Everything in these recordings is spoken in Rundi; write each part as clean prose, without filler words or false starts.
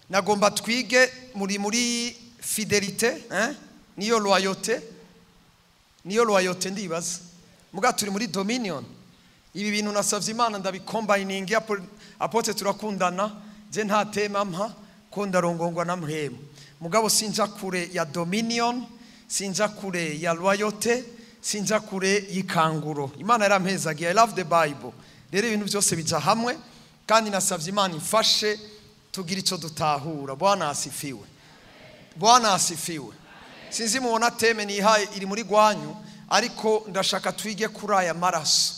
Nagomba twige muri fidélité, hein? Niyo loyauté. Niyo loyauté ndibaza. Muga turi muri dominion. Ibi bintu nasavye Imana ndabikombining apote turakundana, je nta tema mpa ko ndarongongwa na mpwemu. Mugabo sinja kure ya dominion, sinja kure ya loyauté, sinja kure y'ikanguro. Imana yarampezagiye. I love the Bible. Rero ibintu byose bija hamwe kandi nasavye Imana imfashe tugira ico dutahura. Bwana asifiwe. Bwana asifiwe. Sinzi mubona teme nihaye iri muri gwanyu, ariko ndashaka twige kuri aya maraso.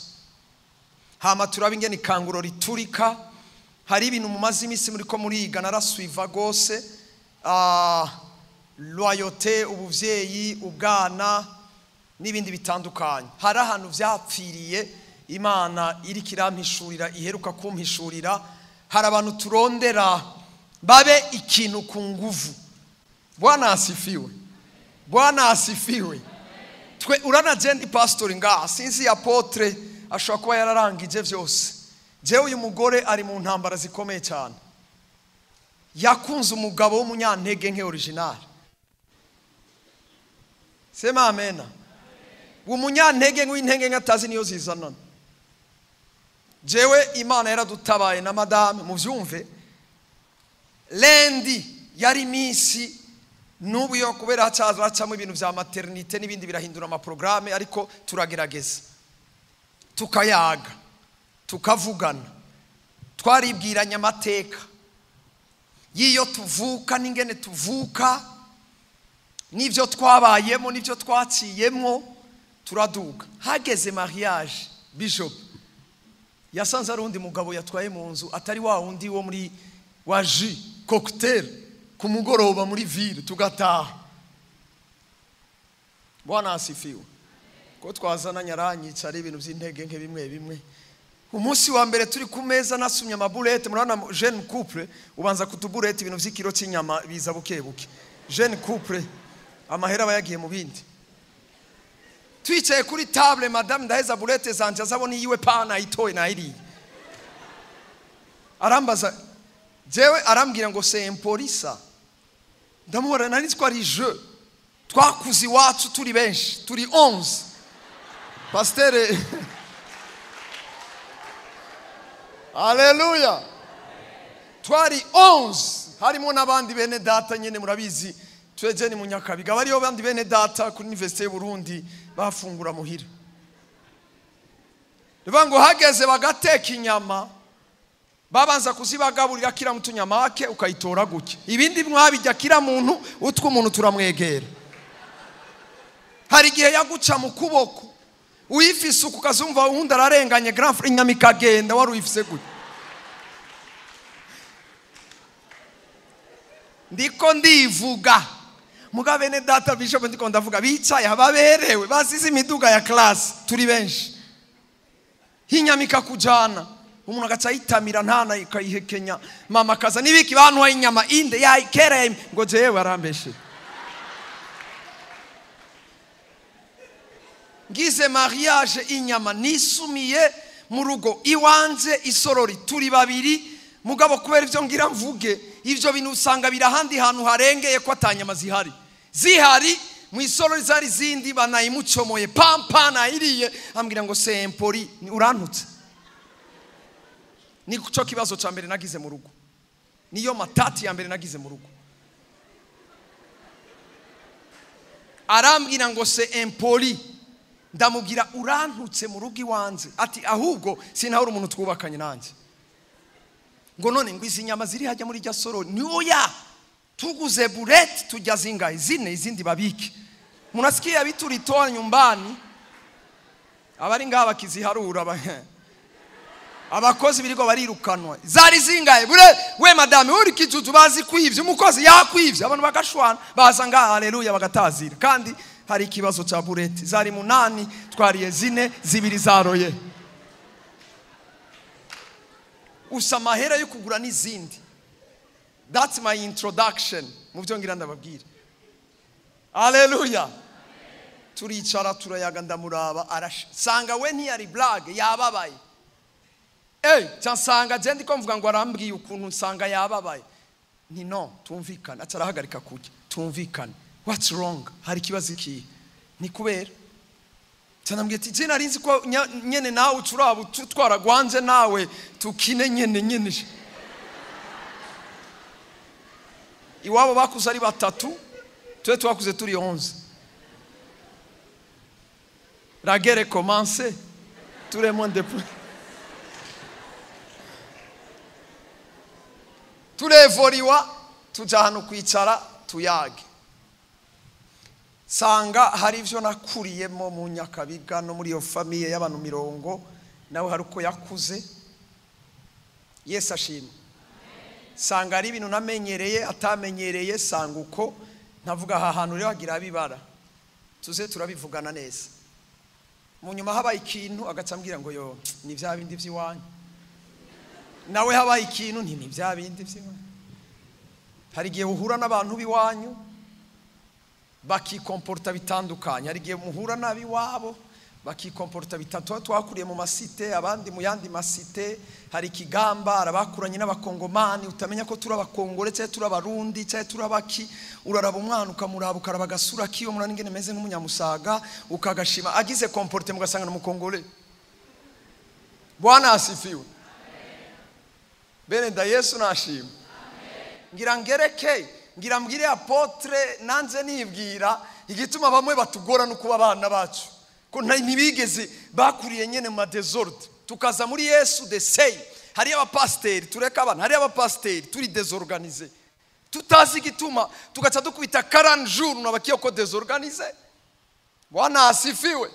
Hama turabe ingene ikanguro riturika. Hari ibintu mumaze iminsi muriko muriga, narasuiva gose. Loyauté, ubuvyeyi, ubwana n'ibindi bitandukanye. Hari ahantu vyapfiriye Imana iri kirampishurira, iheruka kumpishurira. Hari abantu turondera babe ikintu ku nguvu. Bwana asifiwe. Bwana asifiwe. Twe urana jendi pastor nga sinzi apotre ashobora kuba yararangije vyose. Jewe uyu mugore ari mu ntambara zikomeye cyane. Yakunze umugabo w'umunyantege nke original. Sema amena. Umunyantege w'intege nke atazi niyo zizanana. Jewe Imana yaradutabaye na madame muvyumve. Lendi yari misi nubu yo kubera hacaza hacamo ibintu vya maternité n'ibindi birahindura ama programme, ariko turagerageza tukayaga tukavugana, twaribwiranye amateka yiyo tuvuka n'ingene tuvuka n'ivyo twabayemo n'ivyo twaciyemo, turaduga. Hageze mariage, bishop yasanze ari undi mugabo yatwaye mu nzu atari wa wundi wo muri wa jus cocktail ku mugoroba muri ville tugataha. Bwana asifiwe. Ko twazana nyaranyica ari ibintu by'intege nke bimwe bimwe. Umunsi wa mbere turi ku meza nasumye amabulete, murabona jeune couple ubanza kutuburete ibintu by'ikiro cy'inyama biza buke buke. Jeune couple amahera bayagiye mu bindi. Twicaye kuri table, madame ndaheza bulete zanje azabona yiwe pana itoye na iri. Arambaza jewe arambwira ngo c'est impolisa. Ndamubona nari nzi ko ari jeu. Twakuze iwacu turi benshi, turi 11. Pasteur Haleluya. Twari 11 harimo n'abandi bene data nyene murabizi tweje ni munyakabiga bariyo bandi bene data kuri Université y'u Burundi bafungura muhira. Bivango hageze bagateka inyama babanza kuzibagaburira kira mutunyamake ukayitora guke. Ibindi mwabijya kira muntu utwo umuntu turamwegera. Hari gihe yaguca mu kuboko uyifise ukazumva undi ararenganye grand frère inyama ikagenda wari uyifise gute. Ndiko ndivuga mugabe ne data bishop ndiko ndavuga bicaye ababerewe basize imiduga ya class turi benshi. Inyama ikakujana umuntu agaca yitamira ntana ikayihekenya mama kaza nibiki bantu inyama inde ya kera ngo jewe arambeshe. Ngize mariage inyama nisumiye mu rugo iwanje isorori turi babiri mugabo kubera ivyo ngira mvuge ivyo bintu usanga birahandi hantu harengeye ko atanyama zihari. Zihari mu isorori zari zindi banayimucomoye pampa na iriye ambwira ngo c'est impoli urantutse. Ni cyo kibazo ca mbere nagize mu rugo. Niyo matati ya mbere nagize mu rugo. Arambwira ngo c'est impoli. Ndamubwira urantutse mu rugo iwanze. Ati ahubwo sinahora umuntu twubakanye nanje. Ngo none ngo izi nyama ziri hajya muri rya soro niyo tuguze burete tujya zingahe zine izindi babike. Munasikia bituritoa nyumbani abari ngaha bakiziharura abakozi biriko barirukanwa zari zingahe bure we madame uri kijuju bazi kwivye umukozi yakwivye abantu bagashwana baza ngaha haleluya bagatazira kandi hari ikibazo cha burete zari munani twariye zine zibiri zaroye. Usamahera yo kugura n'izindi. That's my introduction. Muvyo ngira ndababwira. Haleluya. Turicara turayaga ndamuraba arasha. Sanga we ntiyari blague yababaye. Cyansanga je ndiko mvuga ngo arambwiye ukuntu nsanga yababaye. Nti no, tumvikane. Atarahagarika kurya, tumvikane. What's wrong? Hari ikibazo ikihe? Ni kubera cyanambwiye ati je nari nzi ko nyene nawe ucuraba twaragwanze nawe tukine nyene nyene. Iwabo bakuze ari batatu, twe twakuze turi 11. La guerre commence, tout le monde depuis. Turevoriwa tuja hano kwicara tuyage. Sanga hari ivyo nakuriyemo mu Nyakabiga no muri iyo famille y'abantu mirongo, nawe hari uko yakuze. Yesu ashimwe. Sanga ari ibintu namenyereye atamenyereye, sanga uko ntavuga aha hantu rero hagira bibara. Tuze turabivugana neza. Mu nyuma habaye ikintu agacambwira ngo yo ni vya bindi vy'iwanyu. Nawe habaye ikintu nti ni vya bindi vy'iwanyu. Hari igihe uhura n'abantu b'iwanyu bakikomporta bitandukanye, hari igihe muhura n'abiwabo bakikomporta bitatu. Twakuriye mu masite, abandi mu yandi masite, hari ikigamba arabakuranye n'abakongomani, utamenya ko turi abakongore cyangwa turi abarundi cyangwa turi abaki. Uraraba umwana ukamuraba ukaraba agasura kiyo murana ingene meze nk'umunyamusaga ukagashima, agize komporte mugasanga n'umukongore. Bwana asifiwe. Bene nda Yesu nashima. Ngira ngereke, ngira mbwire apotre nanze nibwira igituma bamwe batugora no kuba abana bacu ko ntibigeze bakuriye nyene mu desordre, tukaza muri Yesu the same. Hari abapasteri tureka abana, hari abapasteri turi désorganisé tutazi igituma, tugaca dukubita 40 jours nabakiye ko désorganisé. Bwana asifiwe.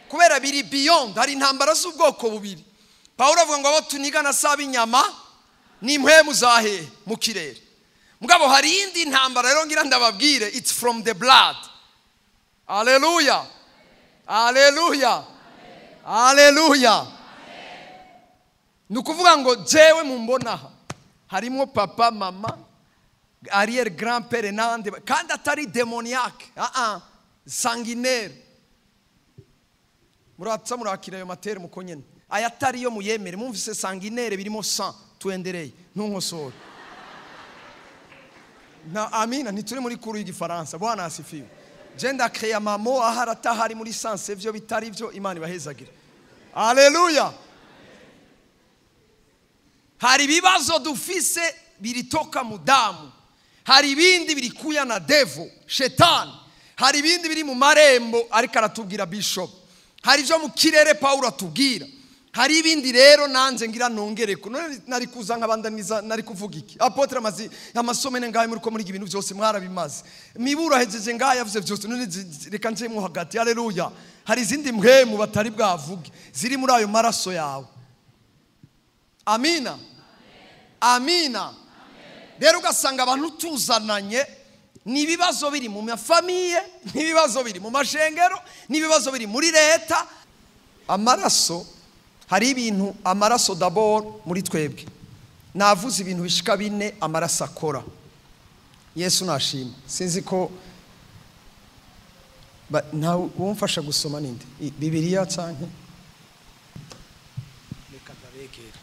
Kubera biri beyond, hari intambara z'ubwoko bubiri. Paulo avuga ngo abo tunigana saba inyama ni impwemu zahe mu kirere. Mugabo hari indi ntambara rero ngira ndababwire, it's from the blood. Hallelujah. Hallelujah. Hallelujah. Nukuvuga ngo jewe mumbona harimo papa, mama, arrière grand-père nande, kandi atari démoniaque, sanguinaire. Muratsa murakira ayo matere muko nyene. Ayatari yo muyemere, mumvise sanguinaire birimo sang, tuendereye ntunkosore. Na amina ntituri muri kuru y'igifaransa. Bwana asifiwe. Jenda créa mamo aharata hari muri sanse ivyo bitari byo, Imana ibahezagira. Haleluya. Hari ibibazo dufise biritoka mu damu, hari ibindi birikuya na devo shetani, hari ibindi biri mu marembo ariko aratubwira bishop, hari ivyo mu kirere Paulo atubwira, hari ibindi rero nanze ngira nongereko. None nari kuza nkabandaniza, nari kuvuga iki? Apotre amazi amasomene ngaye muri ko muri ibintu byose mwarabimaze, mibura hejeje ngaye yavuze byose, none reka nje mu hagati. Haleluya. Hari izindi mpwemu batari bwavuge ziri muri ayo maraso yawe. Amina. Amina. Rero ugasanga abantu tuzananye ni ibibazo biri mu mafamiye, ni ibibazo biri mu mashengero, ni ibibazo biri muri leta. Amaraso, hari ibintu amaraso d'abord muri twebwe. Navuze ibintu bishika bine amaraso akora. Yesu nashima. Sinzi ko nta wumfasha gusoma ninde? Bibiliya canke? Reka ndabegera.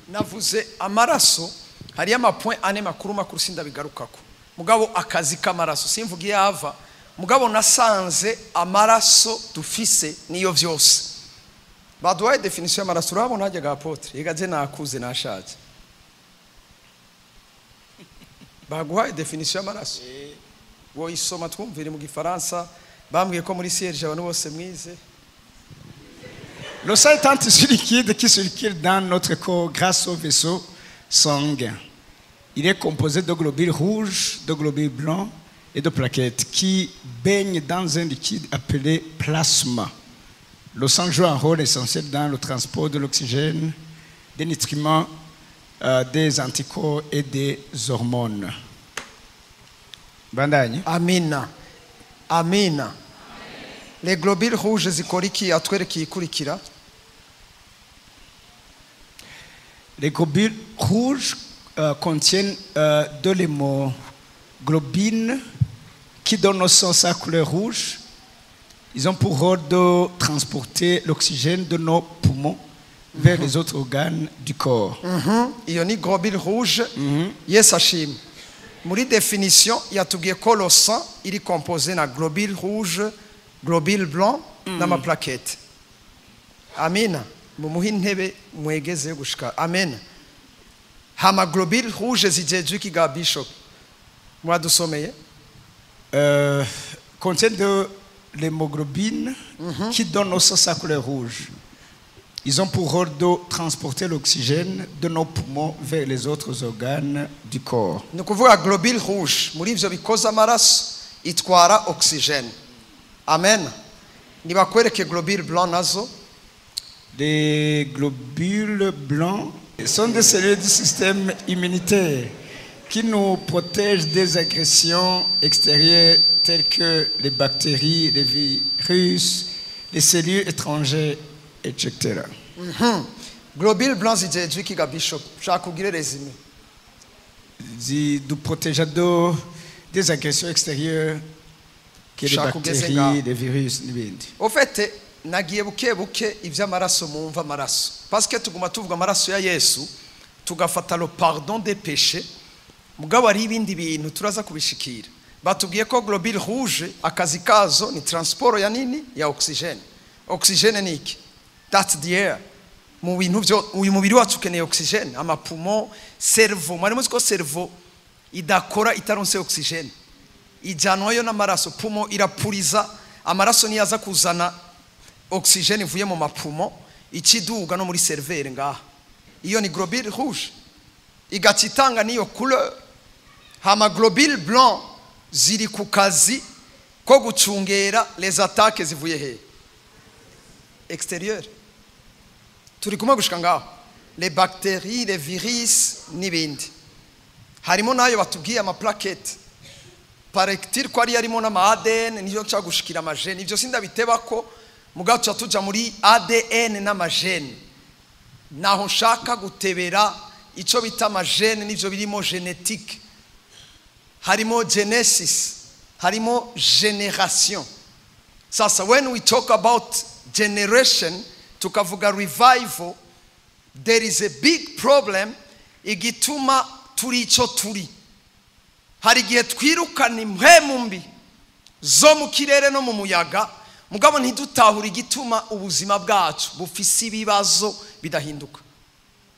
Navuze amaraso hari ama point ane makuru makuru sindabigarukako. Mugabo akazi k'amaraso simvuga yava, mugabo nasanze amaraso dufise niyo vyose. Baduhaye definition y'amaraso, urabona hajya ga apotre, yega je nakuze nashaje. Baguhaye definition y'amaraso. Wo isoma twumvire mu gifaransa, bambwiye ko muri CRG abantu bose mwize. Le sang est un tissu liquide qui circule dans notre corps grâce au vaisseau sanguin. Il est composé de globules rouges, de globules blancs et de plaquettes qui baignent dans un liquide appelé plasma. Le sang joue un rôle essentiel dans le transport de l'oxygène, des nutriments, des anticorps et des hormones. Bandanye. Amina. Amina. Les globules rouges zikora iki? Atwereke ikurikira. Les globules rouges contiennent de l'hémoglobine qui donne au sang sa couleur rouge. Ils ont pour rôle de transporter l'oxygène de nos poumons vers les autres organes du corps. Iyo ni globule rouge. Yesu ashimwe. Muri définition yatubwiye ko le sang iri composé na globule rouge, globule blanc n'amaplaquettes. Amina. Mumuhe intebe, mwegeze gushika. Amen. Hama globule rouge zijejwe iki ga, bishop? Mwadusomeye. Contient de l'hémoglobine qui donne au sang sa couleur rouge. Ils ont pour rôle de transporter l'oxygène de nos poumons vers les autres organes du corps. Ni ukuvuga globule rouge muri ivyo bikoze amaraso itwara oxygène. Amen. Nibakwereke globule blanc nazo. Les globules blancs sont des cellules du système immunitaire qui nous protègent des agressions extérieures telles que les bactéries, les virus, les cellules étrangères, etc. Globule blanc zijejwe iki ga, bishop? Shaka ugire résumé. Nous protègent des agressions extérieures que les Shaka ugeze bactéries, ngaho. Les virus n'ibindi. Au fait, nagiye buke buke iby'amaraso, mumva amaraso, parce que tuguma tuvuga amaraso ya Yesu, tugafata le pardon des péchés, mugabo hari ibindi bintu turaza kubishikira. Batubwiye ko globule rouge akazi kazo ni transport ya nini? Ya oxygène. Oxygène ni iki? That's the air. Mu bintu byo uyu mubiri wacu ukeneye oxygène, amapoumons, cerveau. Mwari muzi ko cerveau idakora itaronse oxygène? Ijyanwayo n'amaraso. Poumon irapuriza amaraso, niyo aza kuzana oxygène ivuye mu mapoumons, ikiduga no muri cerveau ngaha. Iyo ni globule rouge, igaca itanga niyo couleur. Hama globule blanc ziri ku kazi ko gucungera les attaques zivuye he? Extérieur. Turi kumwe gushika ngaho? Les bactéries, les virus n'ibindi. Harimo n'ayo batubwiye amaplaquettes, paraît-il ko ari yarimo n'ama ADN, niyo nshaka gushikira amagènes. Ibyo sindabiteba ko mugabo tuca tuja muri ADN n'amagènes, naho nshaka gutebera. Icyo bita amagènes n'ibyo birimo génétique, harimo genesis, harimo generation. Sasa when we talk about generation, tukavuga revival, there is a big problem. Igituma turi icyo turi, hari igihe twirukana impwemu mbi zo mu kirere no mu muyaga, mugabo ntidutahure igituma ubuzima bwacu bufise ibibazo bidahinduka.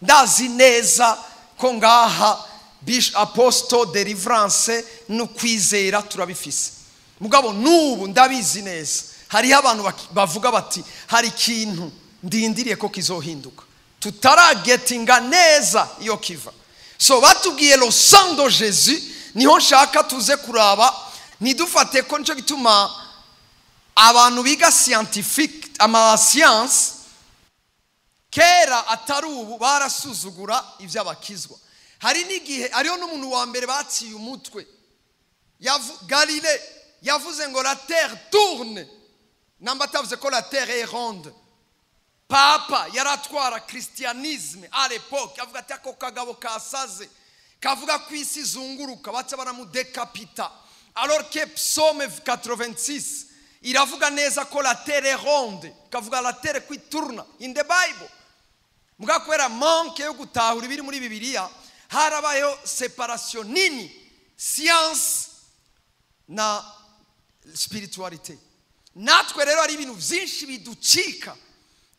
Ndazi neza ko ngaha bish apostle, deliverance no kwizera turabifise, mugabo n'ubu ndabizi neza hariho abantu bavuga bati hari ikintu ndindiriye ko kizohinduka, tutaragetinga neza iyo kiva. So batubwiye le sang de Jésus, niho nshaka tuze kuraba. Ntidufate ko nicyo gituma abantu biga scientifique, ama science kera atari ubu, barasuzugura iby'abakizwa. Hari n'igihe hariho n'umuntu wa mbere baciye umutwe. Galilée yavuze ngo la terre tourne, namba atavuze ko la terre est ronde, papa yaratwara christianisme à l'époque avuga ati ako kagabo kasaze kavuga ko isi izunguruka, baca baramudekapita, alors que Psaume 86 iravuga neza ko la terre est ronde, ikavuga la terre ko ituruna in the Bible. Mbwa kubera manque yo gutahura ibiri muri Bibiliya, harabayeho séparation nini, science na spiritualité. Natwe rero hari ibintu byinshi biducika.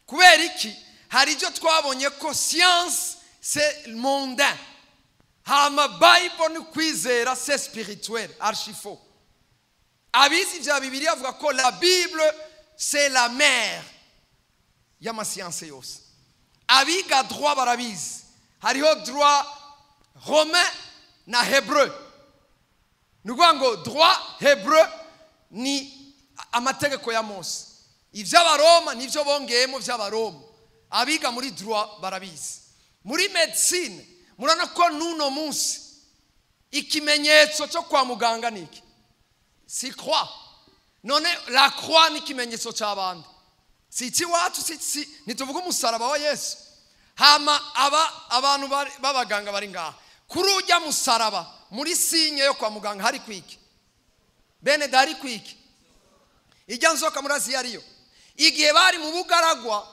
Kubera iki? Hari ibyo twabonye ko science, c'est mondain, hama Bible ni kwizera, c'est spirituel, archifaux. Abizi ibya Bibiliya avuga ko la Bible, c'est la mère y'amasiyanse yose. Abiga droit barabizi, hariho droit romain na hébreu. Ni ukuvuga ngo droit hébreu ni amategeko ya Mose, iby'Abaroma nibyo bongeyemo by'Abaroma. Abiga muri droit barabizi. Muri médecine, murabona ko n'uno munsi ikimenyetso cyo kwa muganga ni iki? Si croix? None la croix ni ikimenyetso cy'abandi, si icy'iwacu? Si ntituvuga umusaraba wa Yesu? Hama aba abantu b'abaganga bari ngaha, kuri ujya musaraba muri signe yo kwa muganga hari kwiki? Bene da, hari kwiki? Ijya nzoka murazi ariyo. Igihe bari mu bugaragwa,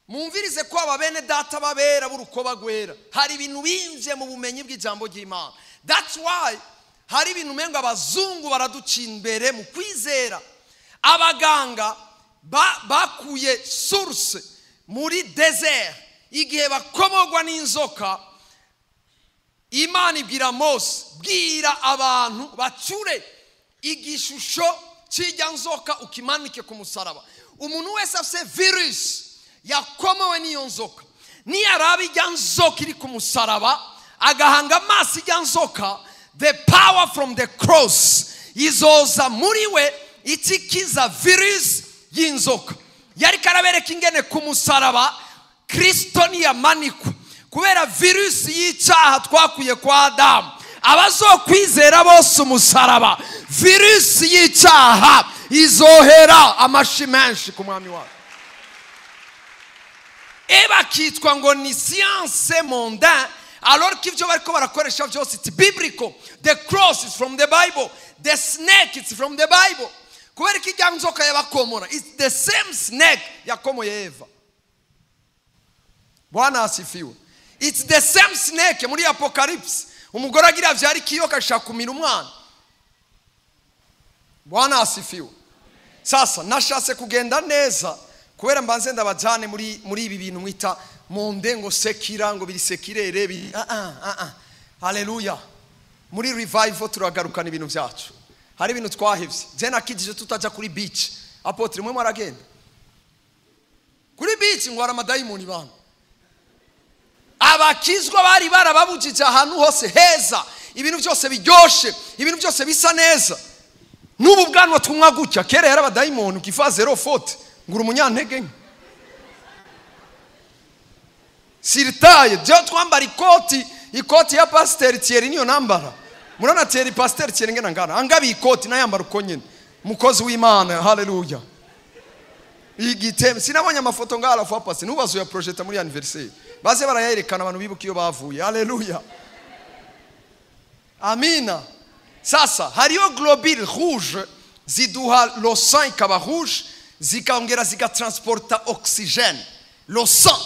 mumvirize ko aba bene data babera b'urukoba rwera, hari ibintu binje mu bumenyi bw'ijambo ry'Imana. That's why Hari ibintu umengo abazungu baraduca imbere mu kwizera. Abaganga bakuye source muri desert, igihe bakomogwa n'inzoka. Imana ibwira Mose, bwira abantu bacure igishusho cy'ijya nzoka ukimanike ku musaraba. Umuntu wese afite virus yakomowe n'iyo nzoka, niyaraba ijya nzoka iri ku musaraba agahanga amaso ijya nzoka, the power from the cross izoza muri we ikikiza virus y'inzoka. Yari karabereka ingene ku musaraba Kristo niyamanikwa kubera virus y'icyaha twakuye kwa Adamu. Abazokwizera bose umusaraba, virus y'icyaha izohera. Amashi menshi ku mwami wacu. Eba kitwa ngo ni science mondaine, alors qu'ibyo bariko barakoresha byose it's biblical. The cross is from the Bible, the snake is from the Bible. Kubera ko ijya nzoka yabakomora, it's the same snake yakomoye Eva. Bwana asifiwe. It's the same snake muri Apocalypse. Umugore agira vyari kiyoka ashaka kumira umwana. Bwana asifiwe. Sasa nashatse kugenda neza kubera mbanze ndabajane muri ibi bintu mwita monde ngo sekira ngo biri sekirere biri Haleluya. Muri revival turagarukana ibintu byacu. Hari ibintu twahevye. Je nakijije tutaja kuri beach. Apotre mwe mwaragenda kuri beach ngo aramadayimoni bana. Abakizwa bari barababujije ahantu hose heza, ibintu byose biryoshe, ibintu byose bisa neza. N'ubu bwanwa tumwa gutya, kera yari abadayimoni ukifa zero faute ngura umunyantege nke. Siritaye je twambara ikoti ya Pasteur Thierry niyo nambara. Murana Thierry, Pasteur Thierry ngena ngana angabi ikoti nayambara uko nyene. Mukozi w'Imana, haleluya. Igiteme sinabonye amafoto ngala fa pasteur nubazo ya projecta muri anniversaire. Baze barayerekana abantu bibuka iyo bavuye. Haleluya. Amina. Sasa hariyo globule rouge ziduha le sang ikaba rouge, zikongera zigatransporta oxygène. Le sang.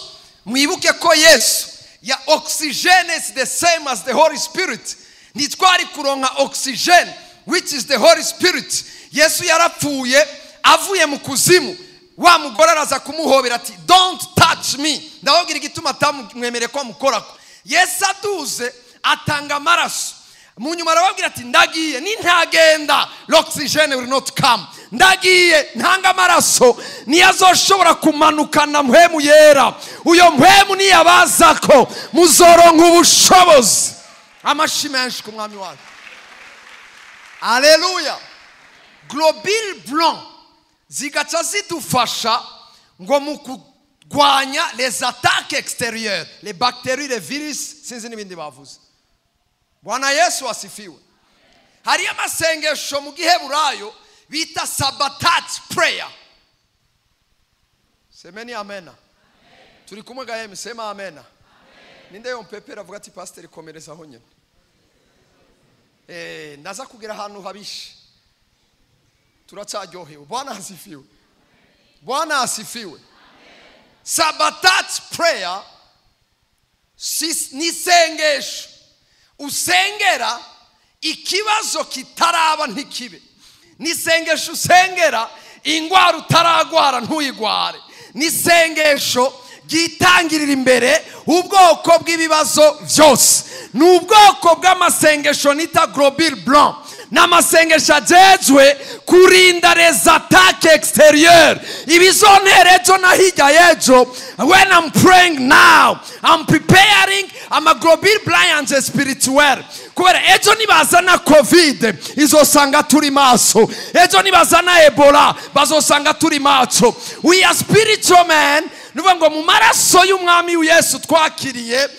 Mwibuke ko Yesu ya oxygène is the same as the Holy Spirit. Nitwari kuronka oxygène which is the Holy Spirit. Yesu yarapfuye avuye mu kuzimu, wa mugore araza kumuhobera ati don't touch me. Ndababwira igituma atamwemereye ko amukorako. Yesu aduze atanga amaraso. Mu nyuma arababwira ati ndagiye, nintagenda l'oxygène will not come. Ndagiye ntanga amaraso niyazoshobora kumanukana mpwemu yera. Uyo mpwemu niyabazako muzoronka ubushobozi. Amashi menshi ku mwami wacu. Haleluya. Globule blanc zigaca zidufasha ngo mu kurwanya les attaques extérieures, les bactéries, les virus, sinzi n'ibindi bavuze. Bwana Yesu asifiwe. Hari amasengesho mu giheburayo bita Sabbath prayer. Semeni amena. Turi kumwe gahemi, sema amena. Ninde yompepera avuga ati pastor komereza aho nyene. Ndaza kugera ahantu habishe. Turacyaryohewe. Bwana asifiwe. Bwana asifiwe. Sabbath prayer ni sengesho usengera ikibazo kitaraba ntikibe. Ni sengesho usengera ingwara utaragwara ntuyigware. Ni sengesho ryitangirira imbere ubwoko bw'ibibazo byose. Ni ubwoko bw'amasengesho nita globule blanc. N'amasengesho ajejwe kurinda les attaques extérieures. Ibizontera ejo na hirya y'ejo. When I'm praying now, I'm preparing ama globule blanc yanje spirituel. Kubera ejo nibazana COVID izosanga turi maso. Ejo nibazana Ebola bazosanga turi maso. We are spiritual men. Nuvuga ngo mu maraso y'umwami Yesu twakiriye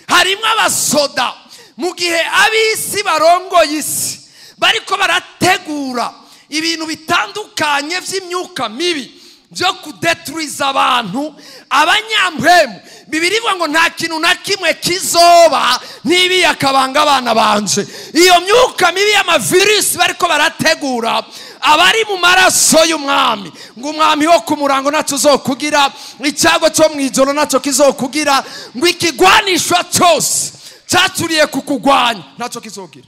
harimo abasoda. Mu gihe abisi barongoye isi bariko barategura ibintu bitandukanye vy'imyuka mibi byo kudetruiza abantu, abanyampwemu. Bibiri ivuga ngo nta kintu na kimwe kizoba nibi akabanga abana banje. Iyo myuka mibi y'amavirus bariko barategura abari mu maraso y'umwami, ngo umwami wo ku murango naco uzokugira, icyago cyo mwijoro naco kizokugira, ngo ikigwanishwa cyose cyaturiye kukugwanya naco kizogira.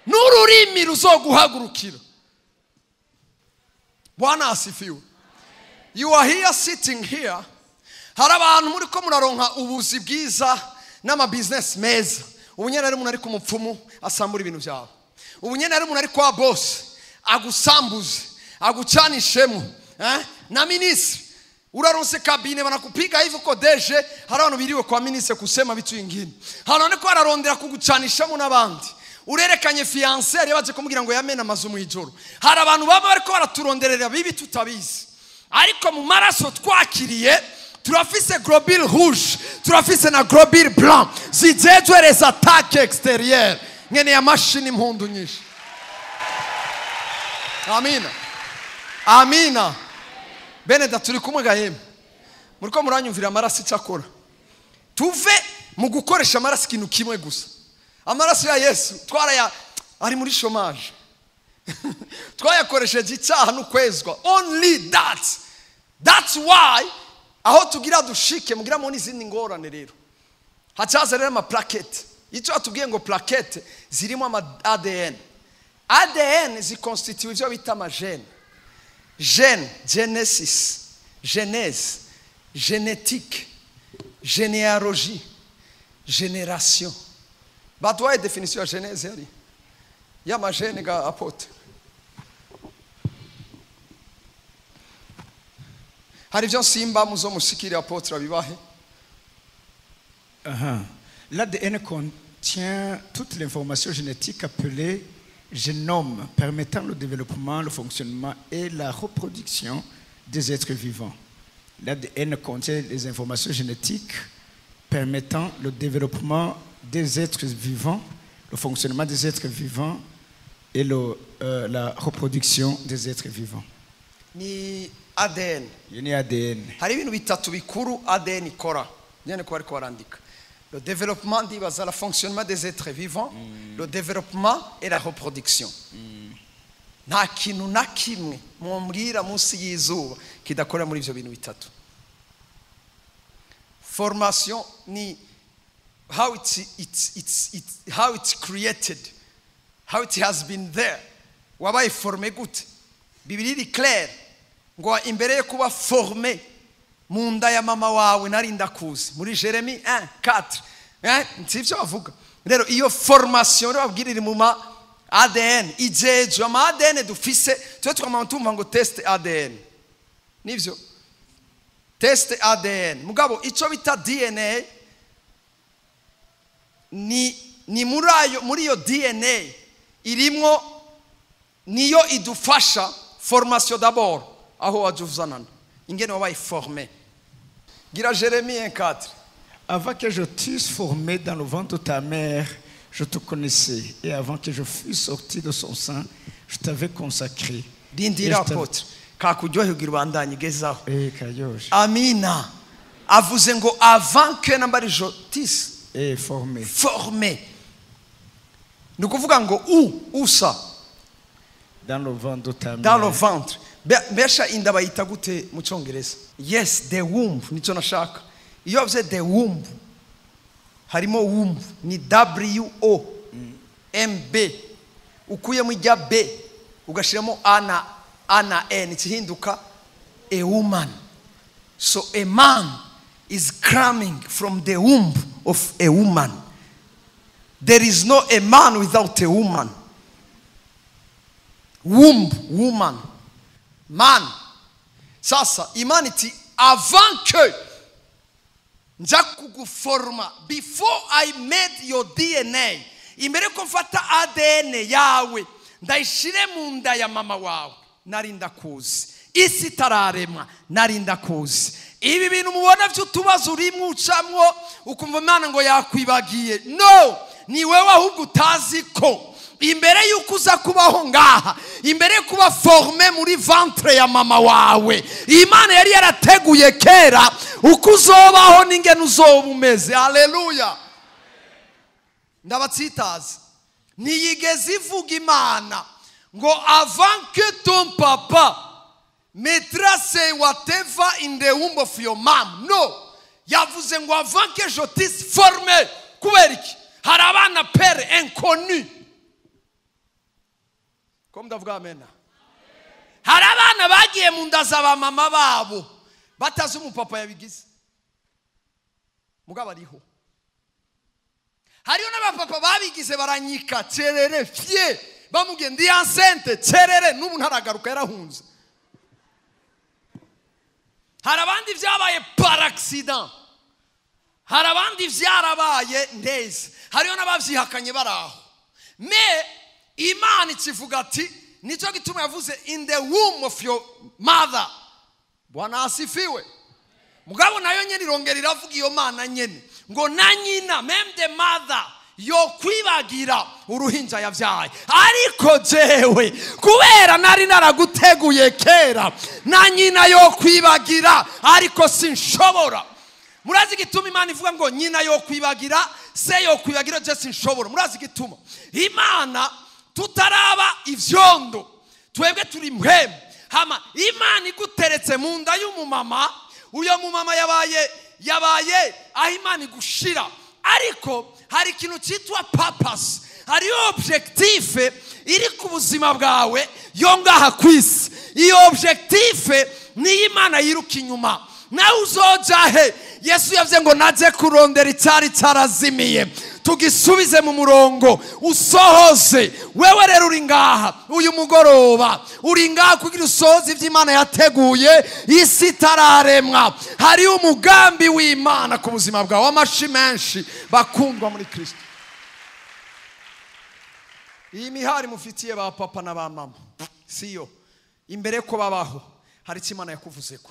N'ururimi ruzoguhagurukira. Bwana asifiwe. You are here sitting here. Hari abantu muri ko muraronka ubuzi bwiza n'ama business meza. Ubu nyene ari umuntu ari ku mupfumu asambura ibintu byawe. Ubu nyene ari umuntu ari kwa boss agusambuze, agucanishemo, Na ministre uraronse kabine banakupiga hivi uko deje. Hari abantu biriwe kwa ministre kusema bitu ingine. Hari abantu ko ararondera kugucanishamo n'abandi. Urerekanye fiancé yari baje kumubwira ngo yamena amazu mu ijoro. Hari abantu baba bariko baraturonderera bibi tutabizi. Ariko mu maraso twakiriye turafise globule rouge, turafise na globule blanc zijejwe les attaques extérieures. Ngene ya mashini impundu nyinshi. Amina. Amina. Bene turi kumwe gahema. Muriko muranyumvira amaraso icakora. Tuve mu gukoresha amaraso ikintu kimwe gusa. Amaraso ya Yesu twaraya ari muri chômage. Twayakoresheje icyaha n'ukwezwa. Only that. That's why aho tugira dushike mugira mu n'izindi ngorane rero. Hacaza rero ama plaquette. Icyo atubwiye ngo plaquette zirimo ama ADN. ADN ziconstitue ivyo bita ama gène. Gène, genesis, genèse, génétique, généalogie, génération. Baduhaye définition ya genèse yari. Y'ama gène ga apote. Hari ivyo nsimba muzo mushikire apotre abibahe. L'ADN contient toute l'information génétique appelée génome, permettant le développement, le fonctionnement et la reproduction des êtres vivants. L'ADN contient les informations génétiques permettant le développement des êtres vivants, le fonctionnement des êtres vivants et la reproduction des êtres vivants. Ni ADN. Ni ADN. Hari ibintu bitatu bikuru ADN ikora. Nyene ko ariko arandika. Le développement ndibaza le fonctionnement des êtres vivants, le développement et la reproduction. Nta kintu na kimwe mumbwira munsi y'izuba kidakora muri ivyo bintu bitatu. Formation ni how it's how it's created, how it has been there. Wabaye formé gute? Bibiliya iri claire ngo imbere yo kuba formé mu nda ya mama wawe nari ndakuzi, muri Jeremie 1:4. Sivyo bavuga. Rero iyo formation rero babwira iri mu ma ADN ijejwe ama ADN dufise, twe twama tumva ngo test ADN. Nivyo test ADN. Mugabo ico bita DNA ni muri iyo DNA irimwo niyo idufasha formation d'abord aho wajuzanana ingene wabaye formé. Gira Jérémie 1:4. Avant que je t'eusse formé dans le ventre de ta mère, je te connaissais, et avant que je fusse sorti de son sein, je t'avais consacré. Rindira apôtre kakuryohe ugira ubandanye gezaho. Karyoshe. Amina. Avuze ngo avant que nambari je t'eusse formé. Formé. Ni ukuvuga ngo usa dans le ventre de ta mère. Dans le ventre. Mbesha inda bayita gute mu cyongereza? Yes, the womb nicyo nashaka. Iyo bavuze the womb harimo womb ni W O M B. Ukuyemo ijya B ugashiramo A na A na N ikihinduka a woman. So a man is coming from the womb of a woman. There is no a man without a woman. Womb, woman, man. Sasa imana iti avant que nja kuguforma, before I made your DNA, imbere ko mfata ADN yawe ndayishire mu nda ya mama wawe, nari ndakuzi. Isi itararemwa nari ndakuzi. Ibi bintu mubona by'utubazo urimwo ucamwo ukumva Imana ngo yakwibagiye, no, ni wewe ahubwo utazi ko imbere y'uko uza kubaho ngaha, imbere yo kuba formé muri ventre ya mama wawe, Imana yari yarateguye kera uko uzobaho n'ingene uzoba umeze. Haleluya. Ndabatsitaza, ntiyigeze ivuga Imana ngo avant que ton papa mettra ses whatever in the womb of your mom. No, yavuze ngo avant que je t'eusse formé. Kubera iki? Hari abana père inconnu. Ko ndavuga amena. Hari abana bagiye mu nda za ba mama babo batazi umupapa yabigize, mugabo ariho. Hariho n'abapapa babigize baranyika cerere fye, bamubwiye ndi enceinte cerere, n'ubu ntaragaruka yarahunze. Hari abandi vyabaye par accident, hari abandi vyarabaye ndeze, hariho n'abavyihakanye baraho. Me Imana ikivuga ati nicyo gituma yavuze in the womb of your mother. Bwana asifiwe. Mugabo nayo nyene irongera iravuga iyo Mana nyene ngo na nyina, même the mother, yo kwibagira uruhinja yavyaye, ariko jewe kubera nari naraguteguye kera, na nyina yo kwibagira ariko sinshobora. Murazi igituma Imana ivuga ngo nyina yo kwibagira, se yo kwibagira, je sinshobora? Murazi igituma? Imana tutaraba ivyondo, twebwe turi mpemu. Hama Imana iguteretse mu nda y'umumama, uyo mumama yabaye aho Imana igushira. Ariko hari ikintu cyitwa purpose, hari objectif iri ku buzima bwawe yo ngaha ku isi. Iyo objectif niyo Imana yiruka inyuma. Nawe uzoja he? Yesu yavuze ngo naje kurondera icyari cyarazimiye, tugisubize mu murongo, usohoze. Wewe rero uri ngaha uyu mugoroba, uri ngaha kugira usohoze ibyo Imana yateguye isi itararemwa. Hari umugambi w'Imana ku buzima bwawe. Amashi menshi bakundwa muri Kristo. Iyi mihari mufitiye ba papa na ba mama siyo imbere ko babaho, hari icyo Imana yakuvuzeko.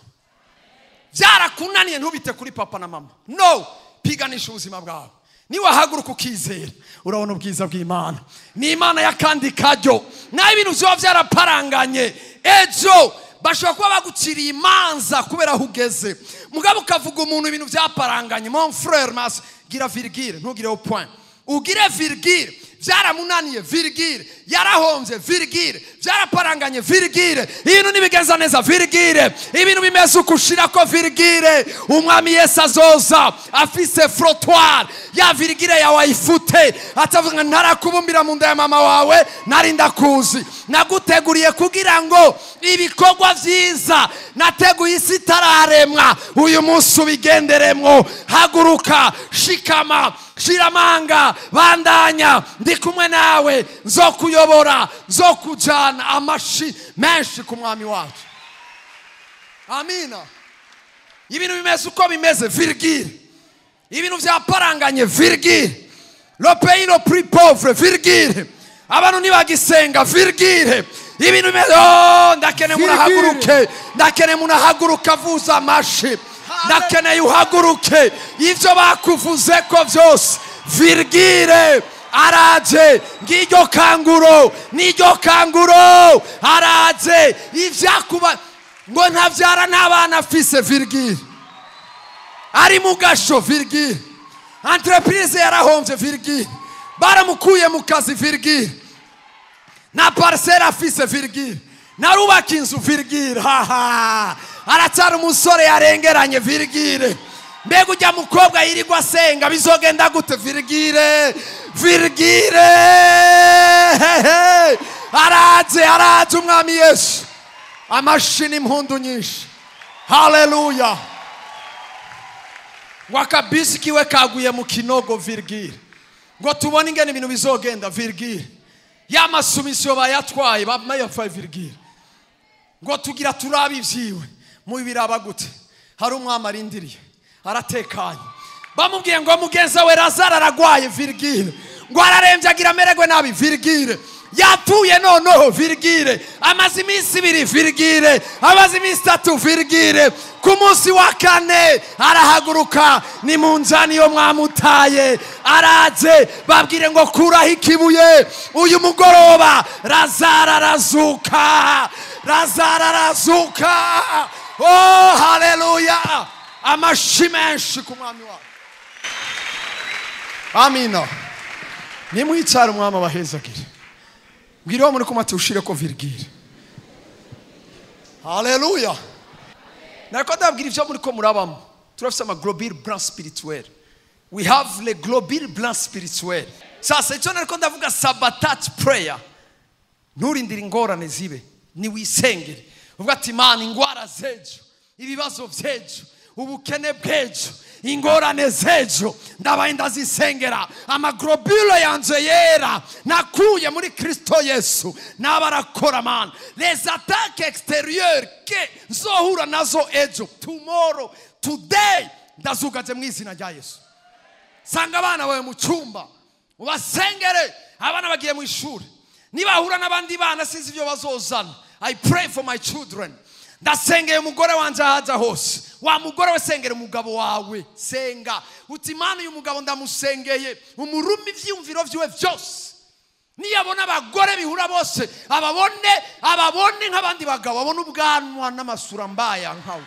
Byarakunaniye ntubite kuri papa na mama. No, piganisha ubuzima bwawe. Niwahaguruka ukizera, urabona ubwiza bw'Imana. Ni Imana y'akandi karyo. Naho ibintu vyoba vyaraparanganye ejo, bashobora kuba baguciriye imanza kubera aho ugeze, mugabo ukavuga umuntu ibintu vyaparanganye. Mon frère, mas gira virgule, ntugire au point, ugire virgule. Byaramunaniye virgule, yarahombye virgule, byaraparanganye virgule, ibintu ntibigenza neza virgule, ibintu bimeze uko ushirako virgule. Umwami Yesu azoza afise frottoir ya virgule yawe ayifute, atavuga ngo ntarakubumbira mu nda ya mama wawe nari ndakuzi, naguteguriye kugira ngo ibikorwa vyiza nateguye isi itararemwa uyu munsi ubigenderemwo. Haguruka, shikama, shiramanga, bandanya, ndi kumwe nawe, nzokuyobora, nzokujana. Amashi menshi ku mwami wacu. Amina. Ibintu bimeze uko bimeze virgule, ibintu vyaparanganye virgule, le pays le plus pauvre virgule, abantu ntibagisenga virgule, ibintu bimeze. Oh, ndakeneye umuntu ahaguruke, ndakeneye umuntu ahaguruka avuza amashi, ndakeneye uhaguruke. Ivyo bakuvuze ko vyose virgule, araje. Ngiryo kanguro, niryo kanguro, araje. Ivyakuba ngo ntavyara n'abana afise virgule, ari mu gasho virgule, entreprise yarahomvye virgule, baramukuye mu kazi virgule, na parcelle afise virgule, narubaka inzu virgule, haha, aracyari umusore yarengeranye virgule. Mbega ujya mukobwa yirirwa asenga bizogenda gute virgule, virgule. Araje, araje umwami Yesu. Amashi n'impundu nyinshi. Haleluya. Ngo akabisi kiwe kaguye mu kinogo virgule, ngo tubone ingene ibintu bizogenda virgule, ya masumisiyo bayatwaye bamayapfaye virgule, ngo tugira turabe ivyiwe mu biraba gute. Hari umwami arindiriye, aratekanye. Bamubwiye ngo mugenza we Lazaro aragwaye virgule, ngo araremvye agira amererwe nabi virgule, yapfuye noneho virgule, amaze iminsi 2 virgule, amaze iminsi 3 virgule, ku munsi wa kane arahaguruka, ni mu nzani yo mwamutaye, araje. Babwire ngo kuraho ikibuye, uyu mugoroba Lazaro arazuka, Lazaro arazuka. Oh, haleluya. Amashi menshi ku mwami wacu. Amina. Nimwicare, umwami abahezagire. Mbwira uwo muri kumwe ati ushire ko virgule. Haleluya. Nariko ndabwira ivyo muri ko murabamo. Turafise ama globule blanc spirituel. We have le globule blanc spirituel. Sasa icyo nariko ndavuga, sabotage prayer. Nturindire ingorane zibe, niwisengere uvuga ati Imana, ingwara z'ejo, ibibazo by'ejo, ubukene bw'ejo, ingorane z'ejo, ndabaye ndazisengera. Amaglobule yanje yera nakuye muri Kristo Yesu naba arakora. Mana, les attaques extérieures que nzohura nazo ejo, tomorrow, today, ndazugaje mu izina rya Yesu. Sanga abana bawe mu cyumba ubasengere. Abana bagiye mu ishuri, nibahura n'abandi bana sinzi ibyo bazozana. I pray for my children. Ndasengeye umugore wanje ahaja hose. Wa mugore we, sengera umugabo wawe, senga uti Imana, uyu mugabo ndamusengeye, umurume ivyiyumviro vyiwe vyose. Niyabona abagore bihura bose, ababone, ababone nk'abandi bagabo, abone ubwanwa n'amasura mbaya nkawe.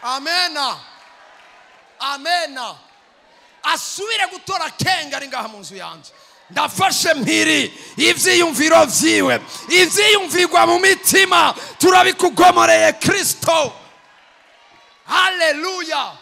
Amena, amena. Asubire gutora kenga ari ngaha mu nzu yanjye. Ndafashe mpiri ivyiyumviro vyiwe, ivyiyumvirwa mu mitima turabikugomoreye Kristo. Haleluya!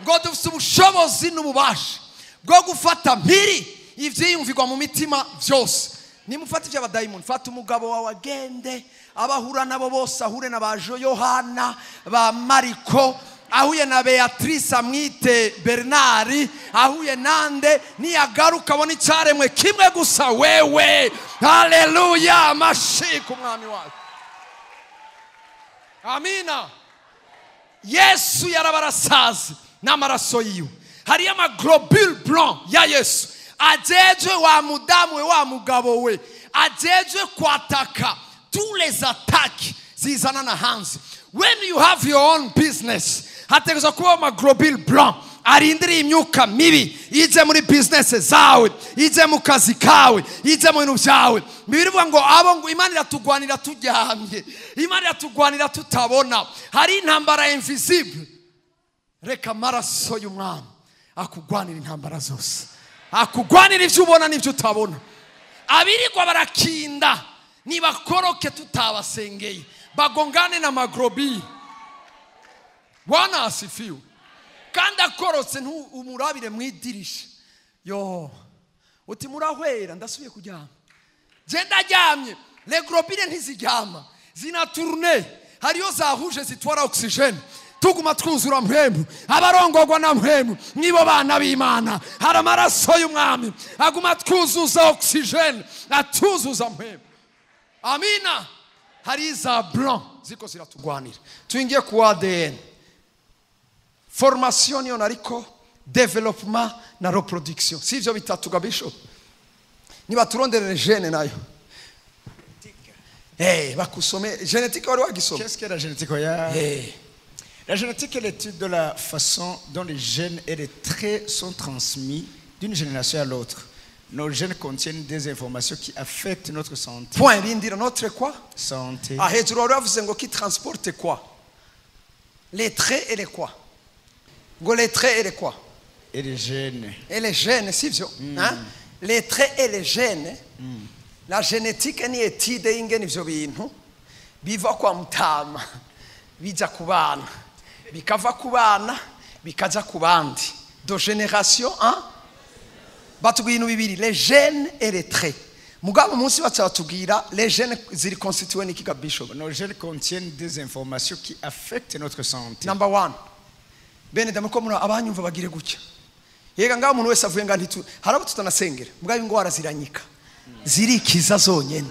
Ngo dufite ubushobozi n'ububasha bwo gufata mpiri ivyiyumvirwa mu mitima vyose. Nimufate ivy'abadayimoni, fata umugabo wawe agende abahura nabo bose, ahure na ba Yohana, ba Mariko, ahuye na Beatrice amwite Bernard, ahuye nande, niyagaruka abona icyaremwe kimwe gusa, wewe. Haleluya! Amashi ku mwami wacu. Amina. Yesu yarabarasaze n'amaraso yiwe. Hariyo amaglobule blanc ya Yesu ajejwe, wa mudamu we, wa mugabo we, ajejwe kwataka tous les attaques zizana na hanze. When you have your own business, hategerezwa kuba amaglobule blanc arindiriye imyuka mibi ije muri business zawe, ije mu kazi kawe, ije mu bintu byawe. Bibiliya ivuga ngo abo ngo Imana iratugwanira turyamye, Imana iratugwanira tutabona. Hari intambara invisible. Reka amaraso y'umwami akugwanira intambara zose, akugwanira ibyo ubona n'ibyo utabona. Abirirwa barakinda nibakoroke tutabasengeye, bagongane na magrobi. Bwana asifiwe. Kandi akorotse umurabire mu idirisha, yo uti murahwera, ndasubiye kuryama. Je ndaryamye. Les globines ntiziryama, zinatourne. Hariyo zahuje zitwara oxygène, tuguma twuzura mpwemu. Abarongorwa na mpwemu nibo bana b'Imana. Hari amaraso y'umwami aguma twuzuza oxygène, atuzuza mpwemu. Amina. Hari za blanc ziko ziratugwanira. Tuingiye ku ADN. Formation niyo nariko, développement na reproduction, si ivyo bitatu ga bishop. Niba turonderere gène nayo. Bakusome génétique, wari wagisoma. Qu'est-ce que la génétique, oya? La génétique est l'étude de la façon dont les gènes et les traits sont transmis d'une génération à l'autre. Nos gènes contiennent des informations qui affectent notre santé. Point. Rindira, notre quoi? Santé. Ah, hejuru wari wavuze ngo qui transporte quoi? Les traits et les quoi? Ngo les traits et les quoi? Et les gènes. Et les gènes, sivyo? Hein? Les traits et les gènes. La génétique ni étude y'ingene ivyo bintu biva kwa mutama bija ku bana, bikava ku bana bikaja ku bandi, de génération, hein? Batubwira ibintu bibiri, les gènes et les traits. Mugabo umunsi baca batubwira les gènes ziri constitué n'iki ga bishop? Nos gènes contiennent des informations qui affectent notre santé. Number one, bene damu ko muri abanyumva bagire gutya. Yega ngaho umuntu wese avuye nga ntitu hari abo tutanasengera, mugabo ingwara ziranyika, zirikiza zonyene.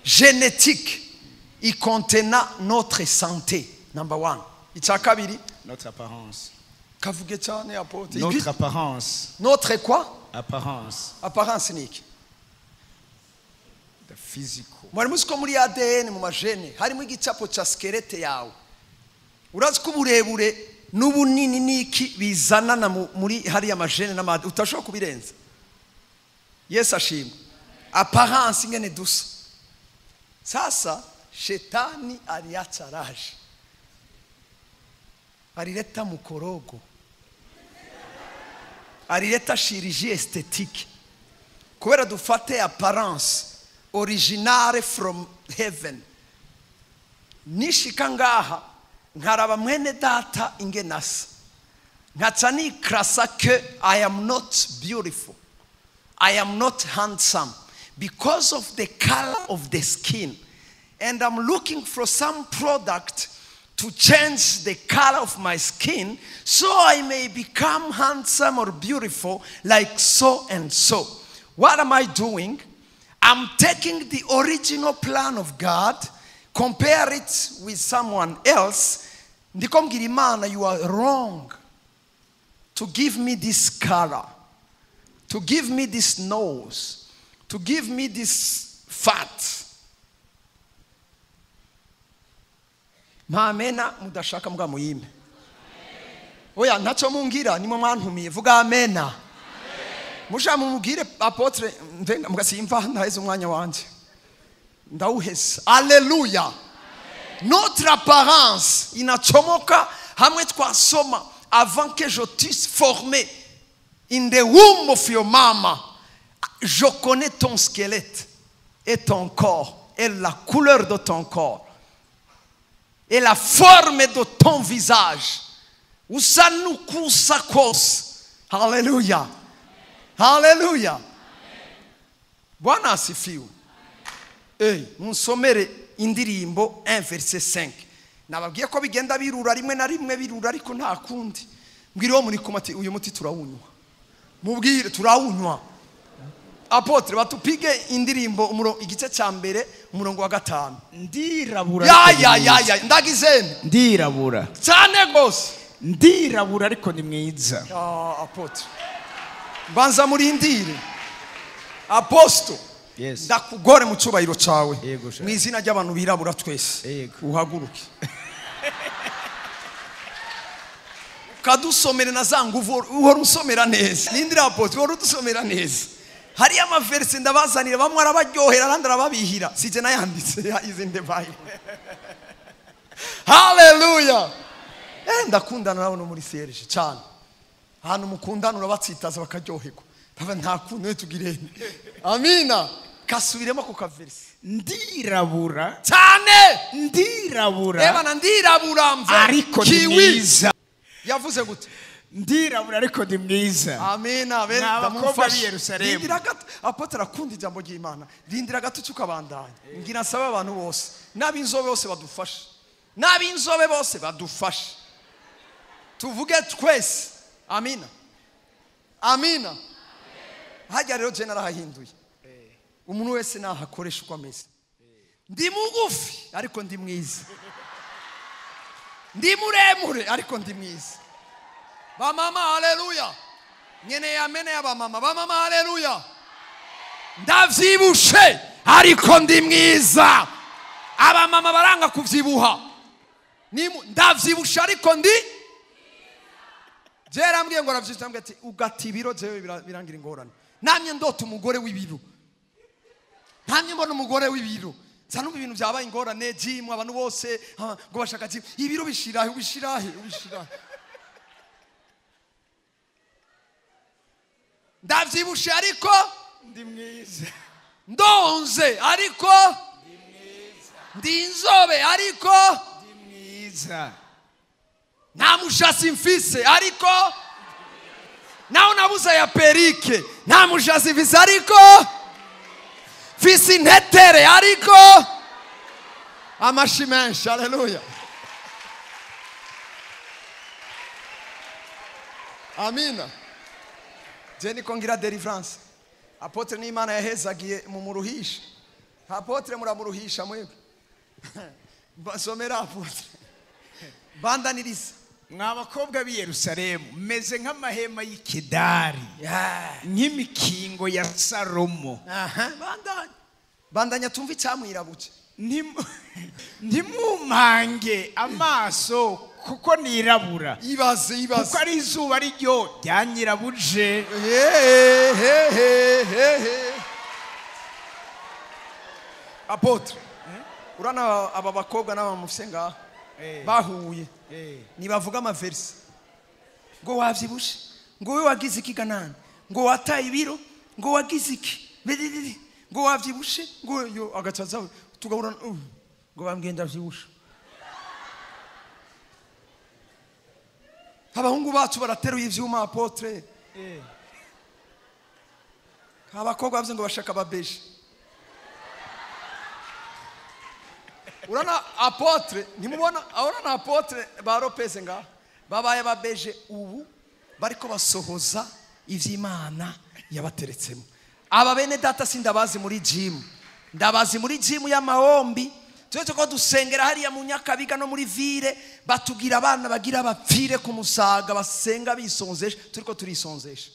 Génétique ikontena notre santé, number one. Icya kabiri? Notre apparence. Kavuge cyane, apôtre. Notre apparence. Notre quoi? Apparence. Apparence ni iki? The physical. Mwari muzi ko muri ADN, mu magènes, harimo igicapo ca squelette yawe? Urazi ko uburebure n'ubunini n'iki bizana na muri hariya magènes n'ama utashobora kubirenza. Yesu ashimwe. Apparence, ingene dusa. Sasa shetani aliacha alileta mukorogo, alileta chirurgie esthétique kubera dufate apparence originale from heaven. Nishika ngaha nkaraba mwene data ingene asa, nkaca nikrasa que I am not beautiful. I am not handsome because of the color of the skin, and I'm looking for some product to change the color of my skin so I may become handsome or beautiful like so and so. What am I doing? I'm taking the original plan of God, compare it with someone else. Ndiko mbwira Imana, you are wrong to give me this color, to give me this nose, to give me this fat. Amena mudashaka mbwa muyime. Oya ntacyo mungira nimwe mwantumiye vuga amena. Musha mumubwire apotre mvenga mugasimva ndaheze umwanya wanje. Ndawuheza. Hallelujah. Notre apparence inachomoka hamwe twasoma avant que je t'eusse formé in the womb of your mama. Je connais ton squelette et ton corps et la couleur de ton corps et la forme de ton visage. Usa nukusa kose. Hallelujah. Hallelujah. Bwana asifiwe. Hey, munsomere indirimbo 1 verset 5. Nababwiye ko bigenda birura rimwe na rimwe birura ariko nta kundi. Mbwira uwo muri kumati uyu muti turawunywa. Mubwire turawunywa. Apotre batupige indirimbo igice cya mbere umurongo wa 5. Ndirabura. Ya ya ya ndagizene. Ndirabura. Cyane gose. Ndirabura ariko ni mwiza. Ah apotre. Banza murindire. Apostle. Yes. Ndakugore mu cyubahiro cyawe. Mu izina ry'abantu birabura twese. Uhaguruke. Kadusomere na za nguvu uhora usomera neza. Nindira apotre uhora udusomera neza. Hari amaverse ndabazanira bamwe arabaryohera abandi arababihira. Sije nayanditse is in the Bible. Hallelujah. Ndakundana nabo no muri Serge cyane. Hano mukundana urabatsitaza bakaryoherwa. Baba nta kuntu tugirene. Amina. Kasubiremo ku kaverse. Ndirabura cyane. Ndirabura. Ebana ndirabura mve. Ariko ni mwiza. Yavuze gute? Ndirabura ariko ndi mwiza. Amina. Ndamufasha. Rindira gato. Apotre akunda ijambo ry'Imana. Rindira gato tukabandanya. Ngira nsaba abantu bose, n'abinzobe bose badufashe. N'abinzobe bose badufashe. Tuvuge twese. Amina. Amina. Hajya rero je narahahinduye. Umuntu wese nahakoresha uko ameze. Ndi mugufi ariko ndi mwiza. Ndi muremure ariko ndi mwiza. Ba mama haleluya. Nyene ya mene ya ba mama. Ba mama haleluya. Ndavyibushe ariko ndi mwiza. Aba mama baranga kuvyibuha. Ndavyibushe ariko ndi Jerambwiye ngo aravyibushe ambwiye ati ugata ibiro jewe birangira ingorane. Namye ndota umugore w'ibiro. Namye mbona umugore w'ibiro. Nsa numva ibintu byabaye ingorane gym abantu bose ngo bashaka gym. Ibiro bishirahe ubishirahe ubishirahe. Ndavyibushe ariko ndi mwiza. Ndonze ariko ndi mwiza. Ndi inzobe ariko ndi mwiza. Nta mushasi mfise ariko naho nabuze ya perike. Nta mushasi mfise ariko mfise intetere ariko amashi menshi. Haleluya. Amina. Je niko ngira deliverance. Apotre n'Imana yahezagiye mu muruhisha. Apotre muramuruhisha mwebwe. Basomera apotre. Bandaniriza. Mwa bakobwa b'i Yerusalemu meze nk'amahema y'Ikedari, nk'imikingo ya Salomo. Bandanya. Bandanya tumva icyamwirabutse. Ntimumange amaso kuko nirabura. Ibaze ibaze. Kuko ari izuba ryo ryanyirabuje. Apotre. Urana aba bakobwa n'abamufise ngaha bahuye. Nibavuga amaverse ngo wavyibushe, ngo we wagize iki ganana, ngo wataye ibiro, ngo wagize iki, ngo wavyibushe, ngo yo agacaza tugahura ngo bambwiye ndavyibushe. Abahungu bacu barateruye ivyuma apotre. Abakobwa bavuze ngo bashaka ababeje. Urana apotre ntimubona, urana apotre ba Lopez nga babaye ababeje ubu bariko basohoza ivy'Imana yabateretsemo. Aba bene data sindabazi muri gym, ndabazi muri gym y'amahombi. Tuweze ko dusengera hariya mu Nyakabiga no muri ville, batugira abana bagira bapfire ku musaga basenga bisonzesha, turiko turisonzesha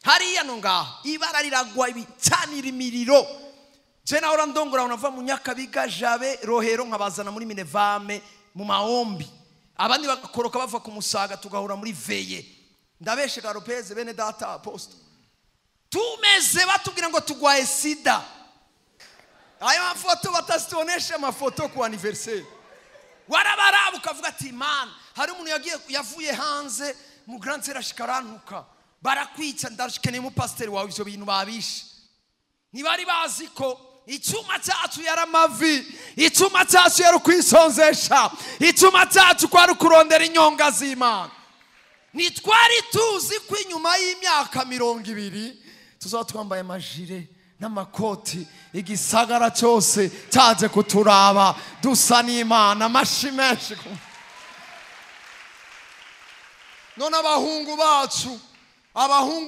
hariya no ngaho ibara riragwa ibicanira imiriro. Je nahora ndongora unava mu Nyakabiga Jabe Rohero nkabazana muri Minevame mu maombi, abandi bagakoroka bava ku musaga tugahura muri veye. Ndabeshe Garopeze bene data apostle, tumeze batubwira ngo tugwaye sida. Ayo mafoto batazituonesha mafoto ku anniversaire. Warabarabu kavuga ati man, hari umuntu yagiye yavuye hanze mu Grand Sera shikarantuka barakwica, ndashikeneye mu pasteur wawe ivyo bintu babishe. Ntibari bazi ko icyuma cyacu yari amavi, icyuma cyacu yari kwisonzesha, icyuma cyacu kwari kurondera inyonga z'Imana. Nitwari tuzi ko inyuma y'imyaka 20 tuzaba twambaye amajire n'amakoti, igisagara cyose cyaje kuturaba dusa n'Imana, amashi menshi. None abahungu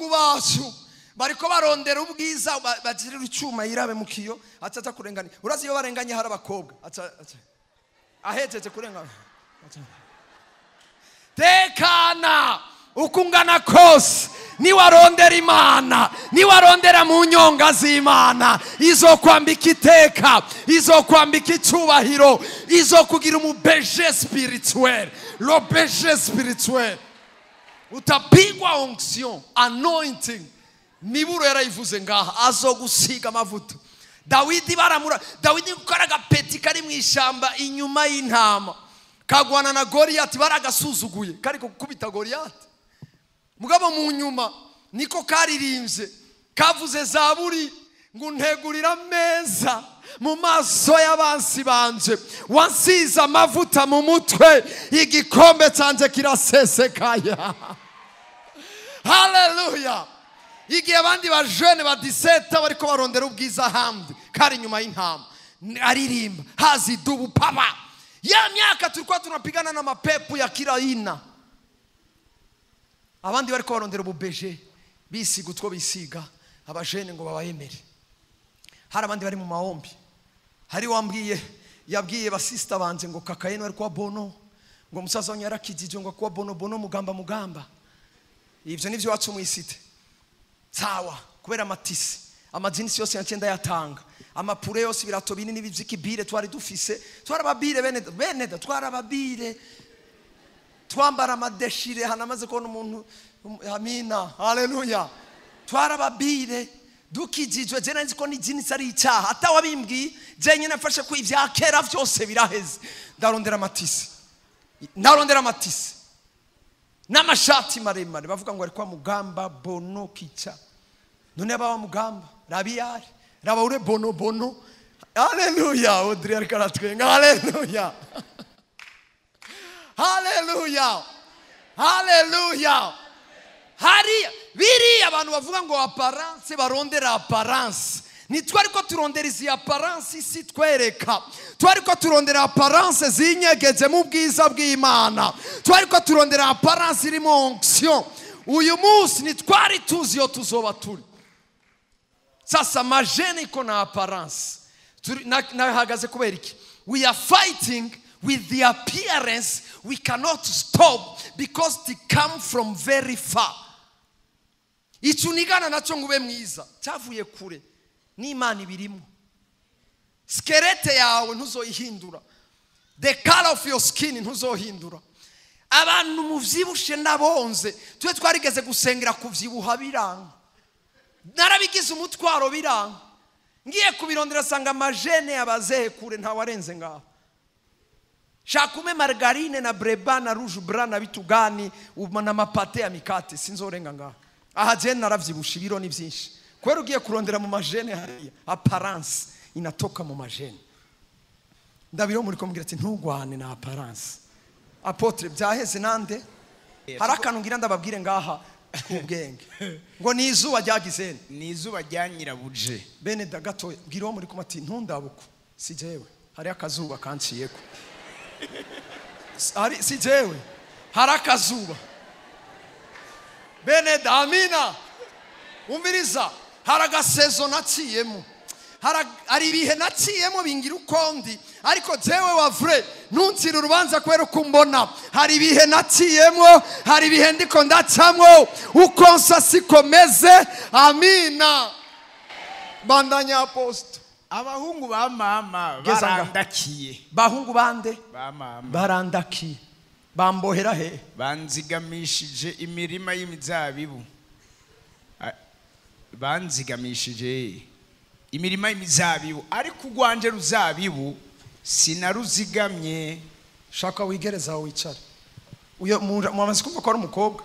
bacu bariko barondera ubwiza, bagirira icyuma yirabe mu kiyo acaca kurenganya. Urazi iyo barenganye hari abakobwa aca ahejeje kurengana. Tekana ukungana kose, niwarondera Imana, niwarondera mu nyonga z'Imana, izokwambika iteka, izokwambika icyubahiro, izokugira umubeje spirituel, le beje spirituel. Utapigwa onction, anointing. Miburo yarayivuze ngaha, azogusiga amavuta. Dawidi baramura, Dawidi gukora agapeti kari mu ishyamba inyuma y'intama, kagwana na Goliyati, baragasuzuguye kariko gukubita Goliyati. Mugabo mu nyuma niko karirimbye, kavuze zaburi ngo ntegurira ameza mu maso y'abansi banje, wansize amavuta mu mutwe, igikombe canje kirasesekaye. Haleluya. Igihe abandi ba jeune ba 17 bariko barondera ubwiza handi kari nyuma y'intama aririmba hazi dubu papa. Ya myaka tulikuwa tunapigana na mapepo ya kila aina. Abandi bariko barondera ububeje bisiga utwo bisiga abajene ngo babayemere. Hari abandi bari mu maombi. Hari wambwiye yabwiye basista banje ngo kakayeno ari kwa bono, ngo musaza wanyu yarakijije ngo kwa bono bono mugamba mugamba. Ivyo nivyo wacu mu isite. Sawa kubera amatisi amajinsi yose yancenda yatanga amapure yose birato binini bivyikibire twari dufise, twarababire bene twarababire twambara amadeshire hanamaze kubona umuntu amina haleluya. Twarababire dukijijwe, je nzi ko n'ijinsi ari icyaha atawabimbwiye, je nyine nafashe ko ivya kera vyose biraheze. Ndarondera amatisi, ndarondera amatisi n'amashati maremare bavuga ngo ari kwa mugamba bono kica. None abawa mugamba rabiyari raba ure bono bono. Haleluya. Audrey ariko aratwenga. Haleluya, haleluya, haleluya. Hari biri abantu bavuga ngo apparence, barondera apparence. Nitwari ko turondera izi apparence isi twereka, twari ko turondera apparence zinyegeje mu bwiza bw'Imana, twari ko turondera apparence irimo onction. Uyu munsi nitwari tuzi yo tuzoba turi. Sasa majene iko na apparence. Nahagaze kubera iki? We are fighting with the appearance. We cannot stop because they come from very far. Icyo unigana nacyo ngo ube mwiza cyavuye kure n'Imana ibirimo. Skelete yawe ntuzoyihindura, the color of your skin ntuzohindura. Abantu muvyibushe nabonze twe twarigeze gusengera kuvyibuha biranga, narabigize umutwaro biranga, ngiye kubirondera sanga amajene yabazehe kure ntawarenze ngaho. Shakume margarine na breba na rouge blanc na bitugani na mapate ya mikate sinzorenga ngaho. Aha je naravyibusha ibiro ni byinshi kwera ugiye kurondera mu majene hariya apparence inatoka mu majene. Ndabiro muri ko mbwira ati ntugwane na apparence. Apotre byaheze nande? Hari akantu ngira ndababwire ngaha. K'ubwenge ngo ni izuba ryagize, Ni izuba ryanyirabuje. Bene da gatoya, bwira uwo muri kumwe ati: "Ntundabuko, si jewe, hari akazuba kanciyeko." Hari, si jewe, hari akazuba. Bene da, amina. Umviriza, hari agasezo naciyemo, hari ibihe naciyemo bingira ukondi, ariko jewe wa vrai, ntuncire urubanza kubera uko umbona. Hari ibihe naciyemo, hari ibihe ndiko ndacamwo, uko nsa siko meze. Amina. Bandanya, apôtre. Abahungu ba mama Geza ngaho. barandakiye. Bahungu bande? Ba mama. Barandakiye, bambohera he? Banzigamishije imirima y'imizabibu. Banzigamishije imirima y'imizabibu, ariko urwanje ruzabibu sinaruzigamye. Shaka wigereza aho wicara. Uyo mwamaze kumva ko ari umukobwa,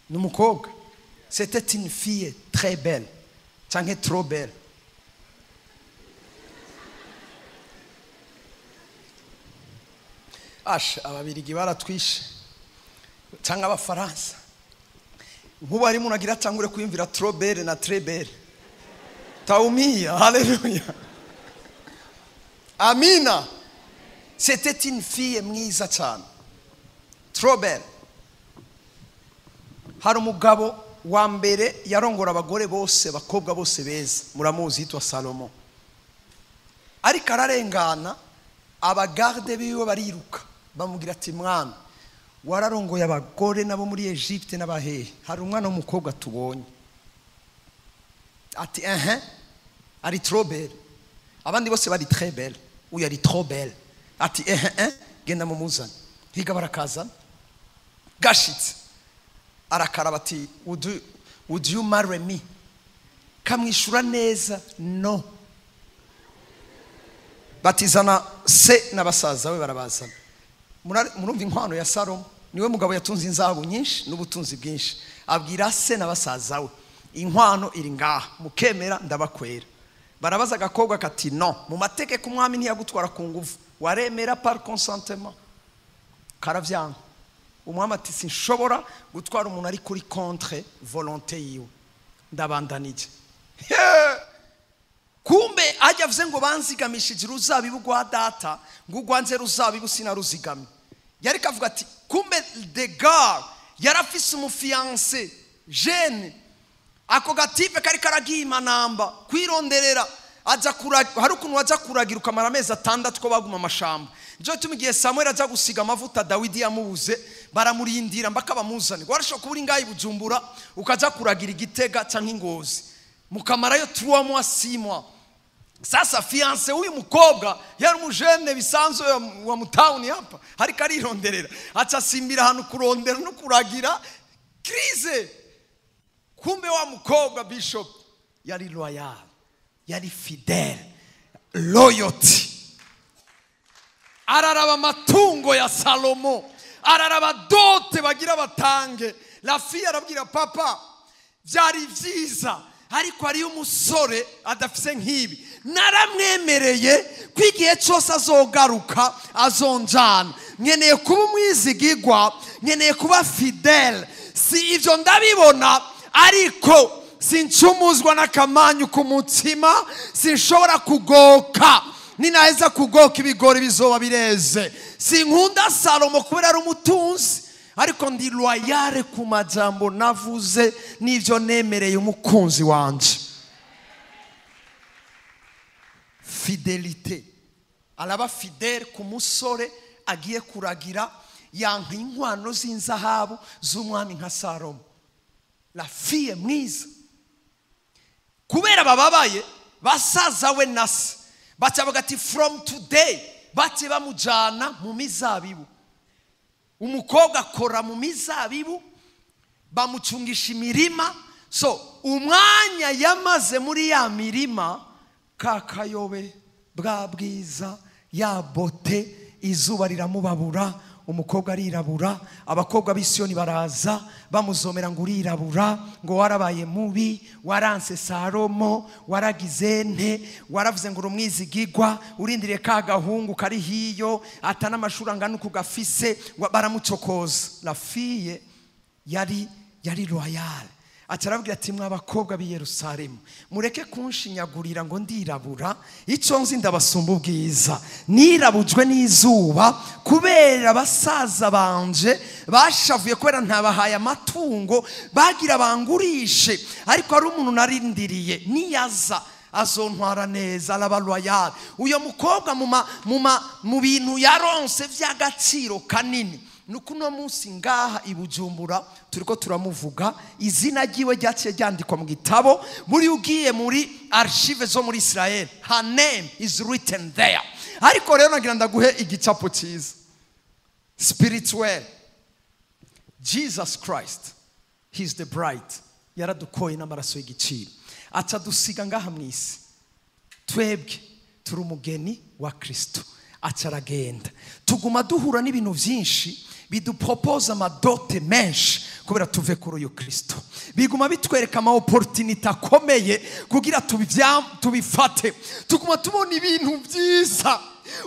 ni umukobwa. C'était une fille très belle, canke trop belle. Asha, Ababirigi baratwishe, cyangwa Abafaransa. Nk'ubu harimo unagira atangure kwiyumvira trop belle na très belle, taumia. Haleluya, amina. C'était une fille mwiza cyane, trop belle. Hari umugabo wa mbere yarongora abagore bose, abakobwa bose beza, muramuzi, yitwa Salomo. Ariko ararengana, abagarde biwe bariruka, bamubwira ati: "Mwana, wararongoye abagore nabo muri Egypte n'abahehe, hari umwana w'umukobwa tubonye." Ati: "Ehe, ari trop belle." Abandi bose bari très belle, uyu ari trop belle. Ati: "Ehe, eh, genda mumuzane." Higa, barakazana. Gashitse, arakaraba, ati: Would you marry me?" Kamwishura neza: "No." Batizana se na basaza we, barabazana. Murumva inkwano ya Salomo, niwe mugabo yatunze inzahabu nyinshi n'ubutunzi bwinshi. Abwira se na basaza we: "Inkwano iri ngaha, mukemera ndabakwera." Barabaza agakobwa kati: "No." Mu mategeko umwami ntiyagutwara ku nguvu, waremera par consentement. Karavyanga. Umwami ati: "Sinshobora gutwara umuntu ari kuri contre volonté yiwe, ndabandanije." Kumbe ajya avuze ngo banzigamishije uruzabibu rwa data, ngo urwanze ruzabibu sinaruzigamye, yari kavuga ati kumbe the girl yarafise umufiancé jeune. Ako gatipe kari karagiye imanamba kwironderera, aja kuragira. Hari ukuntu waja kuragira ukamara amezi 6, ko baguma amashamba. Nico gituma igihe Samuel aja gusiga amavuta Dawidi, yamubuze, baramurindira mbaka bamuzane. Warashobora kuba uri ngaho i Bujumbura, ukaja kuragira Igitega canke Ingozi, mukamarayo 3 mois, 6 mois. Sasa fiancé w'uyu mukobwa yari umujene bisanzwe wa mutawuni hapa, ariko arironderera, aca asimbira ahantu kurondera no kuragira crise. Kumbe wa mukobwa, bishop, yari loyal, yari fidèle, loyalty. Araraba amatungo ya Salomo, araraba dot bagira batange. La fille arabwira papa: "Byari byiza, ariko hariyo umusore adafise nk'ibi, naramwemereye ko igihe cyose azogaruka azonjana. Nkeneye kuba umwizigigwa, nkeneye kuba fidèle. Si ibyo ndabibona, ariko sincumuzwa n'akamanyu ku mutima, sinshobora kugoka. Ninaheza kugoka, ibigori bizoba bireze. Sinkunda Salomo kubera ari umutunzi, ariko ndi loyale ku majambo navuze n'ibyo nemereye umukunzi wanje." Fidélité. Araba fidèle ku musore agiye kuragira, yanka inkwano z'inzahabu z'umwami nka Salomo. La fille mwiza, kubera bababaye basaza we na se, baca bavuga ati: "From today." Bace bamujana mu mizabibu. Umukobwa akora mu mizabibu, bamucungisha imirima. So umwanya yamaze muri ya mirima, ka kayobe, bwa bwiza, ya beauté, izuba riramubabura, umukobwa arirabura. Abakobwa b'Isiyoni baraza bamuzomera ngo: "Urirabura, ngo warabaye mubi, waranse Salomo, waragize nte, waravuze ngo uri umwizigigwa, urindiriye ka gahungu kari hiyo ata n'amashuri angana uku gafise." Baramucokoza. La fille yari Yari loyal. Acarabwira ati mwa bakobwa b'i Yerusalemu, mureke kunshinyagurira ngo ndirabura, icyo nzi ndabasumba ubwiza, nirabujwe n'izuba kubera basaza banje bashavuye kubera ntabahaye amatungo bagira bangurishe, ariko ari umuntu narindiriye niyaza azontwara neza. Araba loyal. Uyo mukobwa mu bintu yaronse vy'agaciro kanini. Nuko uno munsi ngaha i Bujumbura turiko turamuvuga, izina ryiwe ryaciye ryandikwa mu gitabo, muri ugiye muri archive zo muri Israel, her name is written there. Ariko rero nagira ndaguhe igicapo cyiza spirituel. Jesus Christ, he is the bride, yaradukoye n'amaraso y'igiciro, aca dusiga ngaha mu isi. Twebwe turi umugeni wa Kristo, aca aragenda. Tuguma duhura n'ibintu byinshi bidupropoza amadote menshi kubera tuve kuri uyu Kristo. Biguma bitwereka ama opportunity akomeye kugira tubifate. Tuguma tubona ibintu byiza,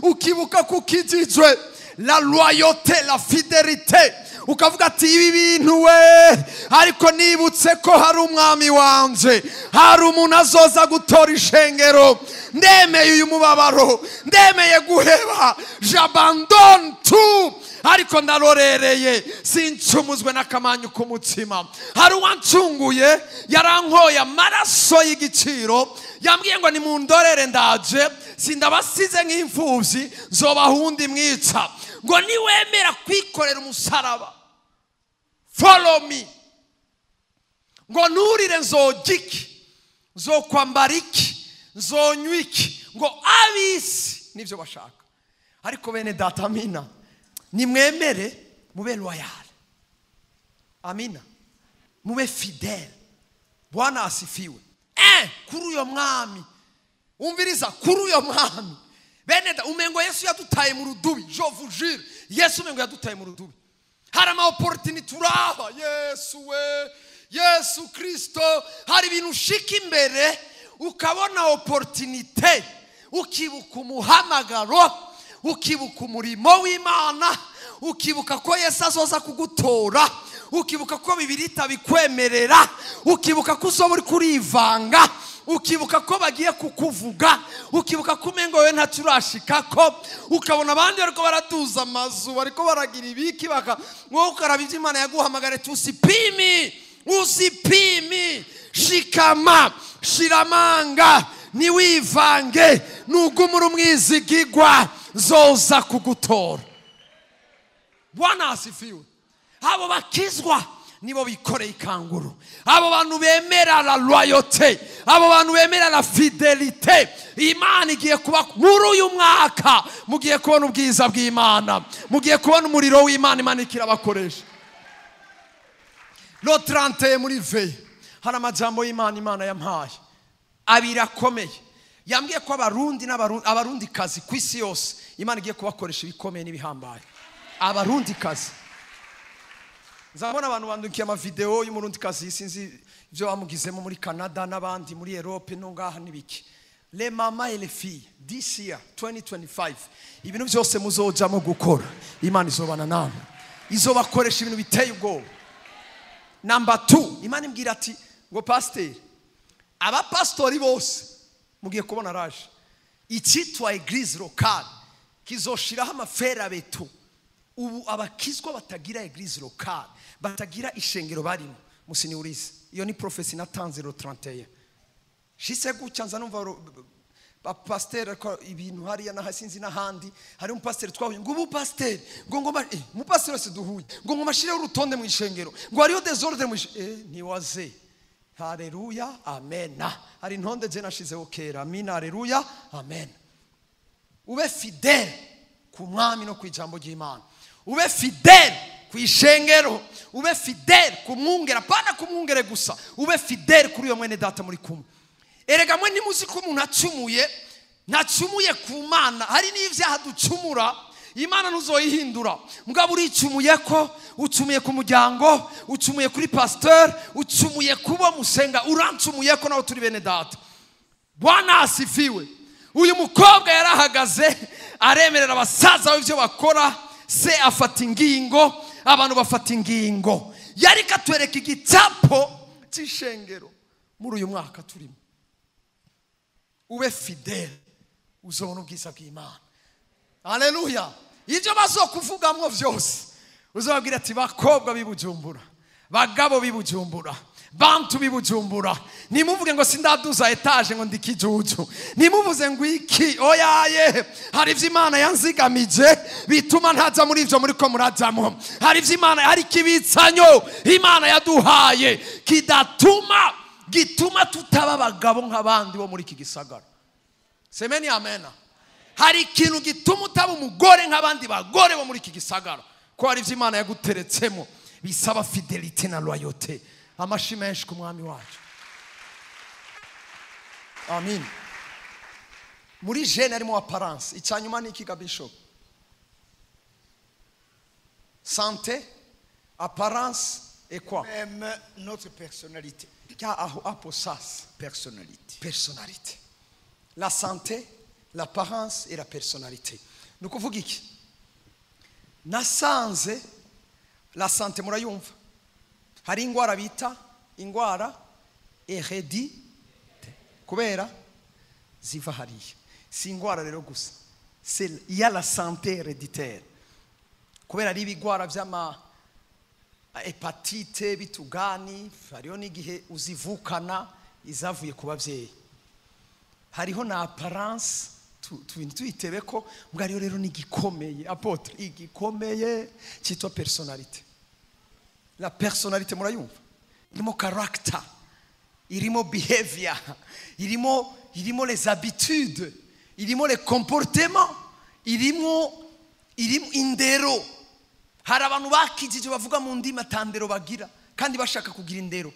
ukibuka kukijijwe la loyauté, la fidélité, ukavuga ati ibi bintu we, ariko nibutse ko hari umwami wanje, hari umuntu azoza gutora ishengero, ndemeye uyu mubabaro, ndemeye guheba, j'abandonne tout, ariko ndarorereye, sincumuzwe n'akamanyu k'umutima. Hari uwancunguye, yarankoye amaraso y'igiciro, yambwiye ngo nimundorere ndaje, sindabasize nk'imfuvyi, nzobahundi mwica. Ngo niwemera kwikorera umusaraba, follow me, ngo nurire nzojya iki, nzokwambara iki, nzonywa iki, ngo abisi nibyo bashaka. Ariko bene data, amina, nimwemere mube loyal, amina, mube fidèle. Bwana asifiwe. Kuri uyo mwami, umviriza, kuri uyo mwami bene da, umengo Yesu yadutaye mu rudubi. Je vous jure, Yesu umengo yadutaye mu rudubi. Hari ama opportunity turaba, Yesu we, Yesu Kristo, hari ibintu ushika imbere ukabona opportunity, ukibuka umuhamagaro, ukibuka umurimo w'Imana, ukibuka ko Yesu azoza kugutora, ukibuka ko Bibiliya itabikwemerera, ukibuka ko uzoba uri kurivanga, ukibuka ko bagiye kukuvuga, ukibuka ko umengo wewe ntacyo urashikako, ukabona abandi bariko baratuza amazu, bariko baragira ibiki, baka wowe ukaraba ivyo Imana yaguhamagare. Tusipimi, usipimi, shikama, shiramanga, niwivange, nugumura umwizigigwa, zoza kugutora. Bwana asifiwe. Abo bakizwa nibo bikoreye ikanguru, abo bantu bemera la loyauté, abo bantu bemera la fidélité. Imana igiye kuba muri uyu mwaka, mugiye kubona ubwiza bw'Imana, mugiye kubona umuriro w'Imana. Imana ikirabakoresha. Le 31 muri veille, hari amajambo y'Imana Imana yampaye abiri akomeye. Yambwiye ko abarundi n'abarundi kazi ku isi yose Imana igiye kubakoresha ibikomeye n'ibihambaye. Abarundi kazi, nzabona abantu bandukiye amavideo y'umurundi kazi, sinzi ibyo bamugizemo muri Canada n'abandi muri Europe no ngaha n'ibiki. Les mamas et les filles, this year 2025, ibintu byose muzojamo gukora, Imana izobana namwe, izobakoresha ibintu biteye ubwoba. Number 2, Imana imbwira ati ngo pasiteri, abapasitori bose mugiye kubona raje icyitwa église locale kizoshiraho amaferabeto. Ubu abakizwa batagira église locale, batagira ishengero barimo, musiniurize. Iyo ni prophétie natanze le 31. Shise gutya nza numva pasiteri ariko ibintu hariya na sinzi n'ahandi. Hari umupasiteri twahuye ngo ubu pasiteri ngo ngoma umupasiteri wese duhuye ngo ngoma ashireho urutonde mu ishengero, ngo hariho désordre mu ishengero. Ntiwaze. Haleluya, amena. Hari intonde je nashizeho kera. Amina, haleluya, amen. Ube fidèle ku mwami no ku ijambo ry'Imana, ube fidèle ku ishengero, ube fidèle ku mwungere, apana ku mwungere gusa, ube fidèle kuri uyo mwene data muri kumwe. Erega mwe ntimuzi ko umuntu acumuye ntacumuye ku Mana? Hari n'ivyaha ducumura Imana ntuzoyihindura, mugabo uricumuye ko ucumuye ku muryango, ucumuye kuri pasteur, ucumuye kubo musenga, urancumuye ko nawe turi bene data. Bwana asifiwe. Uyu mukobwa yarahagaze aremerera abasaza be ibyo bakora, se afata ingingo, abantu bafata ingingo. Yari katwereka igicapo cy'ishengero muri uyu mwaka turimo. Ube fidèle, uzobona ubwiza bw'Imana. Haleluya. Ibyo bazokuvugamwo vyose uzababwira ati bakobwa b'ibujumbura, bagabo b'ibujumbura, bantu b'ibujumbura, nimuvuge ngo sindaduza etage ngo ndikijuju, nimuvuze ngo iki, oyaye, hari ivyo Imana yanzigamije bituma ntaza muri ivyo muri ko murajamwo. Hari ivyo Imana, hari kibitsanyo Imana yaduhaye kidatuma, gituma tutaba abagabo nk'abandi bo muri iki gisagara. Semeni amena. Hari ikintu gituma utaba umugore nk'abandi bagore bo muri iki gisagara, ko hari ivyo Imana yaguteretsemo bisaba fidelité na loyauté. Amashi menshi ku mwami wacu. Amin. Muri jeune harimo apparence. Icyanyuma ni iki ga bishop? Santé, apparence et quoi? Même notre personnalité. Kya aho apo sas. Personnalité. Personnalité. La santé, l'apparence et la personnalité. Ni ukuvuga iki? Nasanze la santé murayumva. Hari ingwara bita ingwara héréditaire, kubera ziva hariya. Si ingwara rero gusa, c'est il y a la santé héréditaire, kubera ari ibigwara vy'ama hepatite bitugani, hariho n'igihe uzivukana izavuye ku bavyeyi. Hariho na apparence, tuyitebe ko mbwa hariho rero n'igikomeye, apôtre, igikomeye cyitwa personnalité. La personnalité murayumva, irimo character, irimo behavior, irimo les habitudes, irimo les comportements, irimo indero. Hari abantu bakijije bavuga mu ndimi atandero bagira, kandi bashaka kugira indero,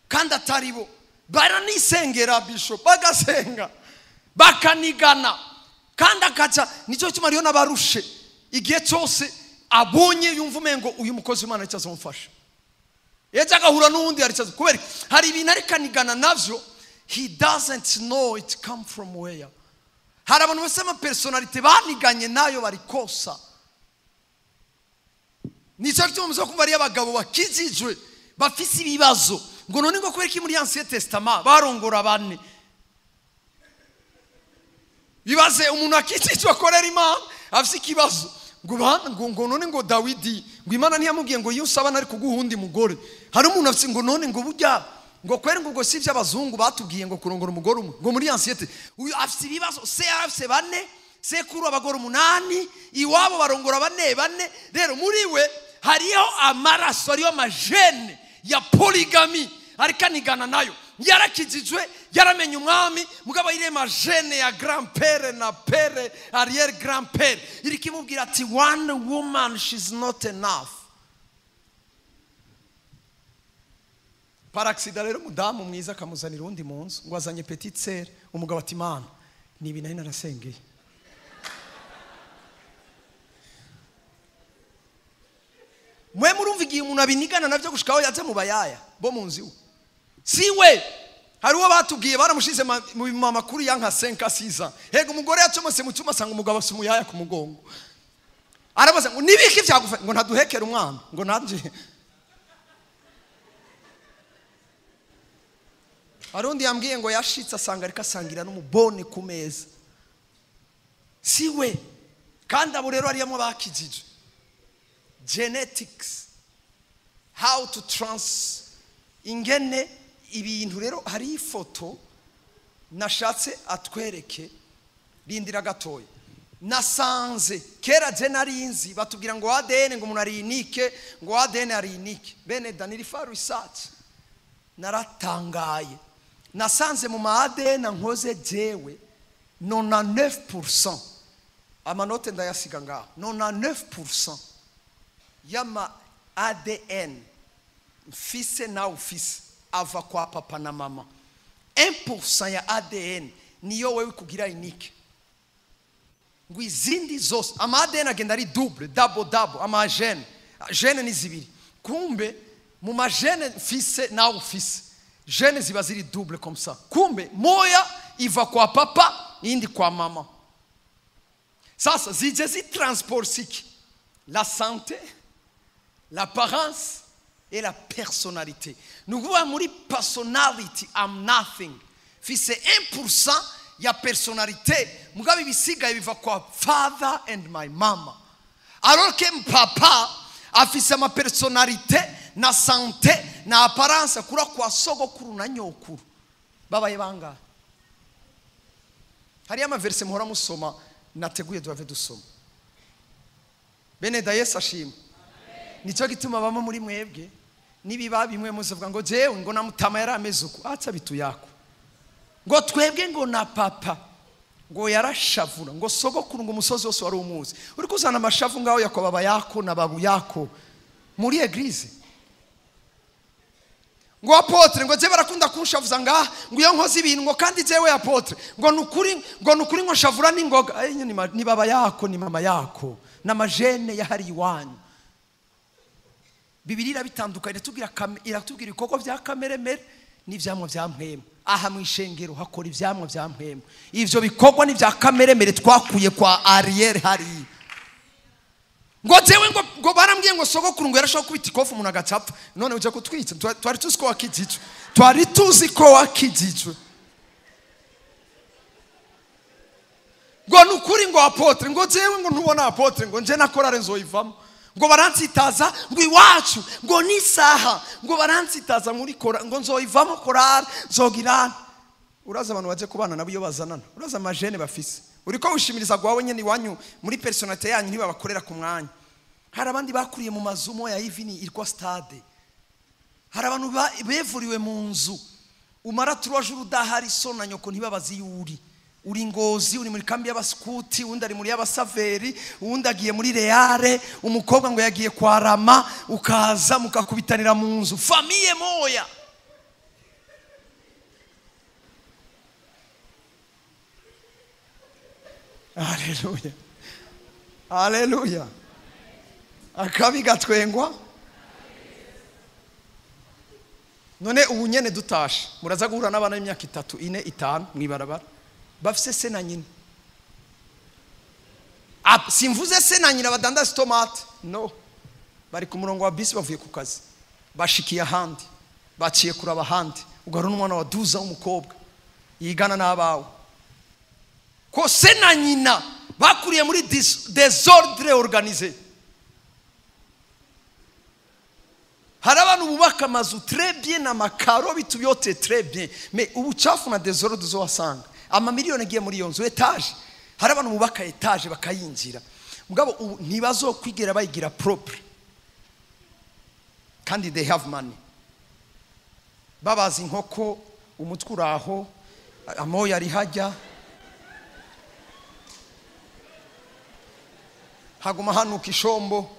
kandi atari bo. Baranisengera bishop, bagasenga, bakanigana, kandi akaca. Nicyo gituma hariho n'abarushe igihe cyose abonye yumva umengo uyu mukozi w'Imana icyo azamufasha, ejo agahura n'uwundi hari icyo, kubera hari ibintu ariko anigana navyo, he doesn't know it come from where. Hari abantu bose ama personality baniganye nayo barikosa. Nicyo gituma muzo kumva ari abagabo bakijijwe bafise ibibazo ngo none ngo kubera iki muri Ancien Testament barongora bane. Bibaze umuntu akijijwe akorera Imana afise ikibazo ngo bana, ngo none ngo Dawidi ngo Imana ntiyamubwiye ngo iyo usaba nari kuguha undi mugore. Hari umuntu afise ngo none ngo burya ngo kwera ngo ubwo si iby'abazungu batubwiye ngo kurongora umugore umwe ngo muri Ancien Testament. Uyu afise ibibazo, se yarafise bane, sekuru abagore 8, iwabo barongora bane bane. Rero muri we hariho amaraso, hariho amagene ya polygamy ariko anigana nayo. Yarakijijwe, yaramenye umwami, mugabo irema gene ya grand-père na père, arrière grand-père, irikimubwira ati one woman she's not enough. Par accident rero umudamu mwiza akamuzanira undi mu nzu ngo azanye petite sœur, umugabo ati Mana ni ibi nari narasengeye. Mwe murumva igihe umuntu abinigana navyo gushikaho yaje mu bayaya bo mu nzu iwe. Si we hari uwo batubwiye baramushize mu makuru ya nka 5 6 ans. Hego umugore yacomose mu cyuma asanga umugabo afise umuyaya ku mugongo. Arabaza ngo nibiki vyagufa ngo ntaduhekere umwana ngo nanje. Arundi yambwiye ngo yashitse asanga ariko asangira n'umubone ku meza. Si we kandi abo rero ariyamwe bakijije. Genetics, how to trans ingene ibintu. Rero hari ifoto nashatse atwereke, rindira gatoya. Nasanze kera je narinzi batubwira ngo ADN ngo umuntu ari unique, ngo ADN ari unique. Bene Daniel Faru research naratangaye, nasanze mu ma ADN nkoze jewe 99%, amanote ndayasiga ngaho, 99% yama ADN mfise na ufise ava kwa papa na mama. 1% ya ADN niyo wewe kugira unique. Ngo izindi zose ama ADN agenda ari double, double, double, ama gene, gene ni zibiri. Kumbe mu ma gene mfise na ufise, gene ziba ziri double comme ça. Kumbe moya iva kwa papa indi kwa mama. Sasa zije zi transport siki la santé, l'apparence Et la personnalité. Ni ukuvuga muri personality I'm nothing. Fise 1% ya personalite, mugabo ibisigaye biva kwa father and my mama. Alors que papa afise ama personalite na santé na apparence kura kwa sogokuru na nyokuru. Babaye bangahe? Hariyo amaverse muhora musoma nateguye duhave dusoma. Bene da Yesu ashimwe. Nicyo gituma bamwe muri mwebwe nibiba bimwe muzovuga ngo jewe ngo na mutama yari ameze uku, aca bitu yako. Ngo twebwe ngo na papa ngo yarashavura, ngo sogokuru ngo umusozi wose wari umuzi. Uri kuzana amashavu ngaho ya kwa baba yako na babu yako muri eglise. Ngo apotre ngo je barakunda kunshavuza ngaha, ngo iyo nkoze ibintu ngo kandi jewe apotre ngo nukuri, ngo nukuri ngo shavura n'ingoga. Ay, ni baba yako ni mama yako n'amajene yahari iwanyu. Bibiliya irabitandukanya, iratubwira ibikorwa bya kameremere n'ivyamwa vya mpwemu. Aha mu ishengero hakora ivyamwa vya mpwemu. Ivyo bikorwa ni vya kameremere twakuye kwa Ariel hari. Ngo jewe ngo barambwiye ngo sogokuru ngo yarashobora kubita ikofu umuntu agacapfa, none uje kutwica. Twari tuzi ko wakijijwe, twari tuzi ko wakijijwe. Ngo nukuri ngo apotre ngo jewe ngo ntubona apotre ngo nje nakorare nzoyivamo, ngo barantsitaza ngo iwacu ngo nisaha ngo barantsitaza muri kora ngo nzoyivamo korare nzogirana. Uraza abantu baje kubana nabo iyo bazanana, uraza amajene bafise. Uriko wishimiriza gwawe nyene iwanyu muri personalite yanyu ntibabakorera ku mwanya. Hari abandi bakuriye mu mazumo ya Ivini irwa stade. Hari abantu bevuriwe mu nzu umara 3 jours udahari so na nyoko ntibabazi yuri. Uri Ngozi, uri muri kambi y'abaskuti, undi ari muri y'abasaveri, undi agiye muri Reale, umukobwa ngo yagiye kwa Rama, ukaza mukakubitanira mu nzu. Famille moya. Haleluya. Haleluya. Akabi gatwengwa. None ubu nyene dutashe, muraza guhura n'abana b'imyaka 3, 4, 5 mwibarabara. Bafise se na nyina. Simvuze se na nyina badandaza tomate. No. Bari ku murongo wa bisi bavuye ku kazi. Bashikiye ahandi, baciye kuraba ahandi. Ugarura n'umwana wa 12 w'umukobwa yigana n'abawe. Ko se na nyina bakuriye muri désordre organisé. Hari abantu bubaka amazu très bien amakaro bitu byote très bien, mais ubucafu na désordre uzosanga. Amamiliyoni agiye muri iyo nzu etage. Hari abantu bubaka etage bakayinjira, mugabo ntibazokwigera bayigira propre, kandi they have money. Babaza inkoko umutwe uraho, amoya ari hajya, haguma hanuka ishombo,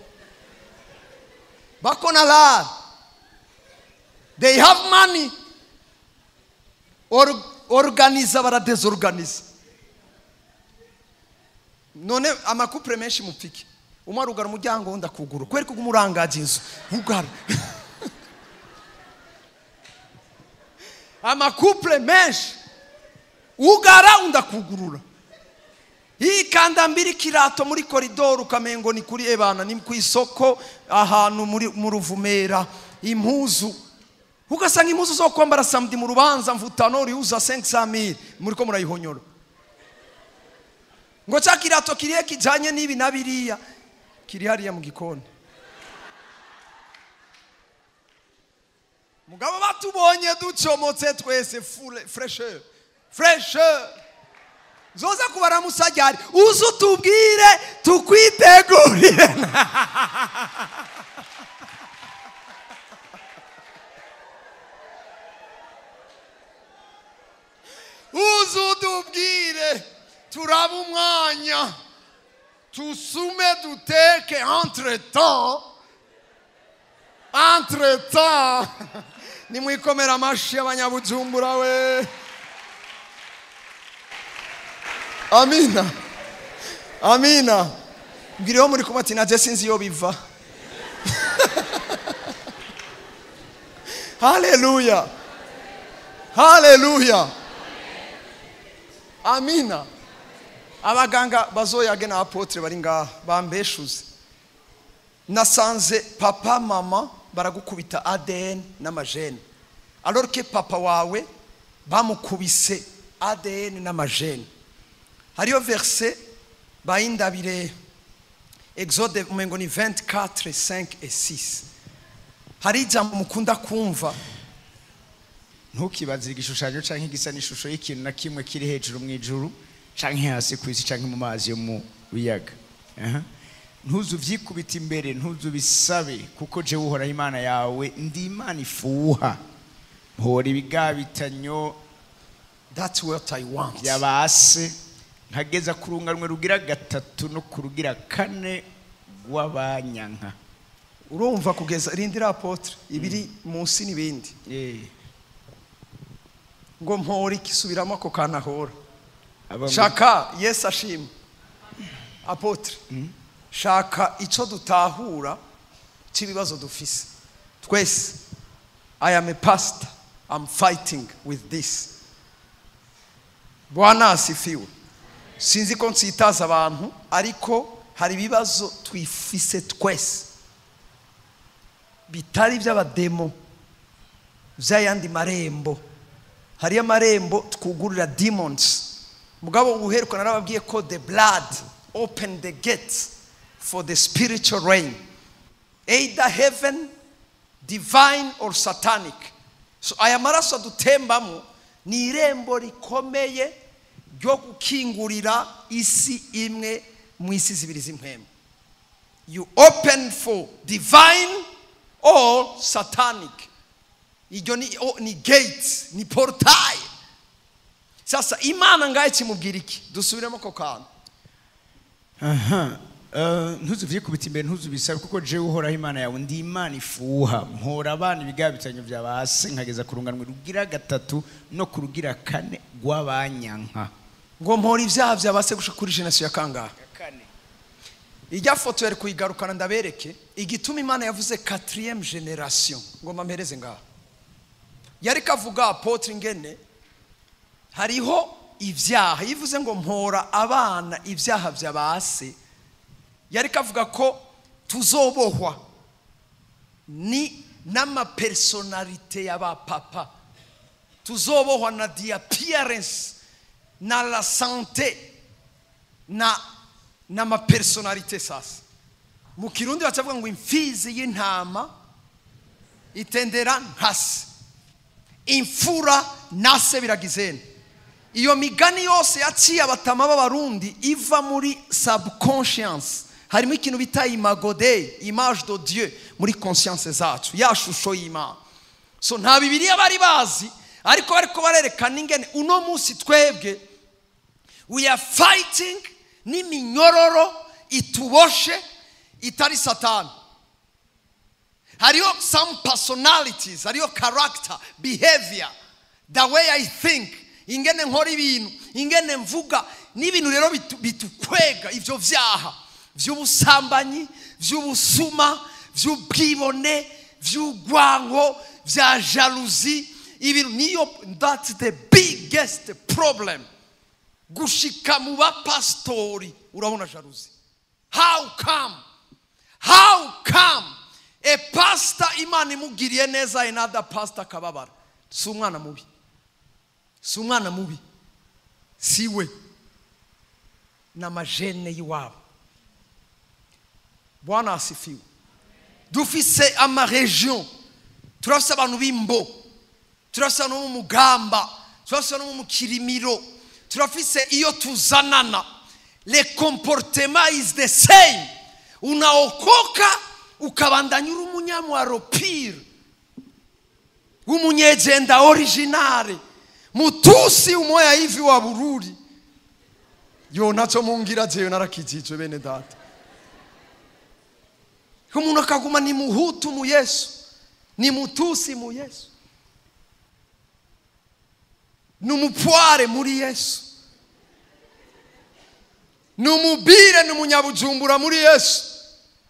bakona la. They have money. Organiza baradesorganiza. None amakupre menshi mupfike. Umwe arugara umuryango undi akuguru. Kweri kugumurangaje inzu. Ugara. Amakupre menshi ugara undi akugurura. Ikanda mbiri kirato muri koridoro ukamengo ni kuri ebana ni ku isoko ahantu muri mu Ruvumera impuzu. Ugasanga impuzu zo kwambara samedi mu rubanza mvutano riuza 500,000 muriko murayihonyora. Ngo cha kirato kiriye kijanye nibi nabiriya kiri hariya mu gikoni. Mugabo batubonye ducomotse twese fraîcheur. Fraîcheur. Zoza kubaramusajyari uzutubwire tukwitegurire. Uzutubwire turaba umwanya tusume duteke entre temps nimwikomera amashi abanyabujumbura we. Amina. Amina. Mbwiriho muri kumwe ati naje sinzi iyo biva. Haleluya. Haleluya. Amina. Abaganga bazoyage na apotre bari ngaha bambeshuze. Nasanze papa mama Baragukubita ADN n'amagènes, alors que papa wawe bamukubise ADN n'amagènes. Hariyo verset bayindabire, Exode umengo ni 24 5 et 6. Hari ijambo mukunda kumva. Ntukibazire igishushanyo canke igisa n'ishusho y'ikintu na kimwe kiri hejuru mu ijuru canke hasi ku isi canke mu mazi yo mu biyaga. Aha. Ntuzuvyikubita imbere, ntuzubisabe, kuko jewe Uhoraho Imana yawe ndi Imana ifuha, mpora ibigabitanyo That's what I want. byabase nkageza ku runganwe rugira gatatu no ku rugira kane rw'abanyanka. Urumva, kugeza, rindira apôtre, ibiri munsi n'ibindi. Ngo mpora ikisubiramo ako kantu ahora. Shaka Yesu ashima, apôtre. Shaka icyo dutahura cy'ibibazo dufise twese. I am a pastor, I'm fighting with this. Bwana asifiwe. Sinzi ko nsitaza abantu, ariko hari ibibazo twifise twese bitari iby'abademo, by'ayandi marembo. Hariyo amarembo twugurira demons. Mugabo uheruka narababwiye ko the blood open the gates for the spiritual realm, either heaven, divine or satanic. So aya maraso adutembamo ni irembo rikomeye ryo gukingurira isi imwe mu isi zibiri z'impwemu. You open for divine or satanic. Iryo ni, oh, ni gate, ni portail. Sasa Imana ngaye kimubwira iki? Dusubiremo ako kantu. Aha. Ntuzuvyikubita imbere, ntuzubisabe, kuko jewe Uhoraho Imana yawe ndi Imana ifuha, mpora abana ibigabitanyo bya base nkageza ku runganwe rugira gatatu no ku rugira kane rw'abanyanka. Ngo mpora ibyaha byabase gushika kuri génération ya kangahe? Ijya foto yari kuyigarukana ndabereke igituma Imana yavuze quatrième génération. Ngomba mpereze ngaha. Yari kavuga apôtre ingene hariho ibyaha. Yivuze ngo mpora abana ibyaha byabase, yari kavuga ko tuzobohwa ni n'amapersonnalités y'abapapa, tuzobohwa na the appearance na la santé na n'amapersonnalités. Sasa mu Kirundi bacavuga ngo imfizi y'intama itendera nkase, imfura nase biragizene. Iyo migani yose yaciye abatama b'Abarundi iva muri subconscience. Harimo ikintu bita imago Dei, image de Dieu, muri conscience zacu, ya shusho y'Imana. So nta Bibiliya bari bazi, ariko bariko barerekana ingene uno munsi twebwe we are fighting n'iminyororo ituboshe itari Satani. Hariho some personalities, hariho character, behavior, the way I think, ingene nkora ibintu, ingene mvuga n'ibintu. Rero bitukwega ivyo vyaha vy'ubusambanyi, vy'ubusuma, vy'ubwibone, vy'urwango, vya jalousie, ibintu niyo. That's the biggest problem. Gushika mu bapasitori urabona jalousie. How come, how come a pastor Imana imugiriye neza, another pastor akababara? Si umwana mubi, si umwana mubi, si we, ni amagènes y'iwabo. Bwana asifiwe. Dufise amarégions, turafise abantu b'Imbo, turafise abantu bo mu Mugamba, turafise abantu bo mu Kirimiro, turafise iyo tuzanana. Le comportement is the same. Unaokoka, ukabandanya uri umunyamwaro pire, w'umunyegenda originale, mutusi umoya hivi wa Bururi. Yo naco mungira jewe narakijijwe, bene data. Umuntu akaguma ni muhutu mu Yesu, ni mutusi mu Yesu, ni umupware muri Yesu, ni umubire, ni umunyabujumbura muri Yesu.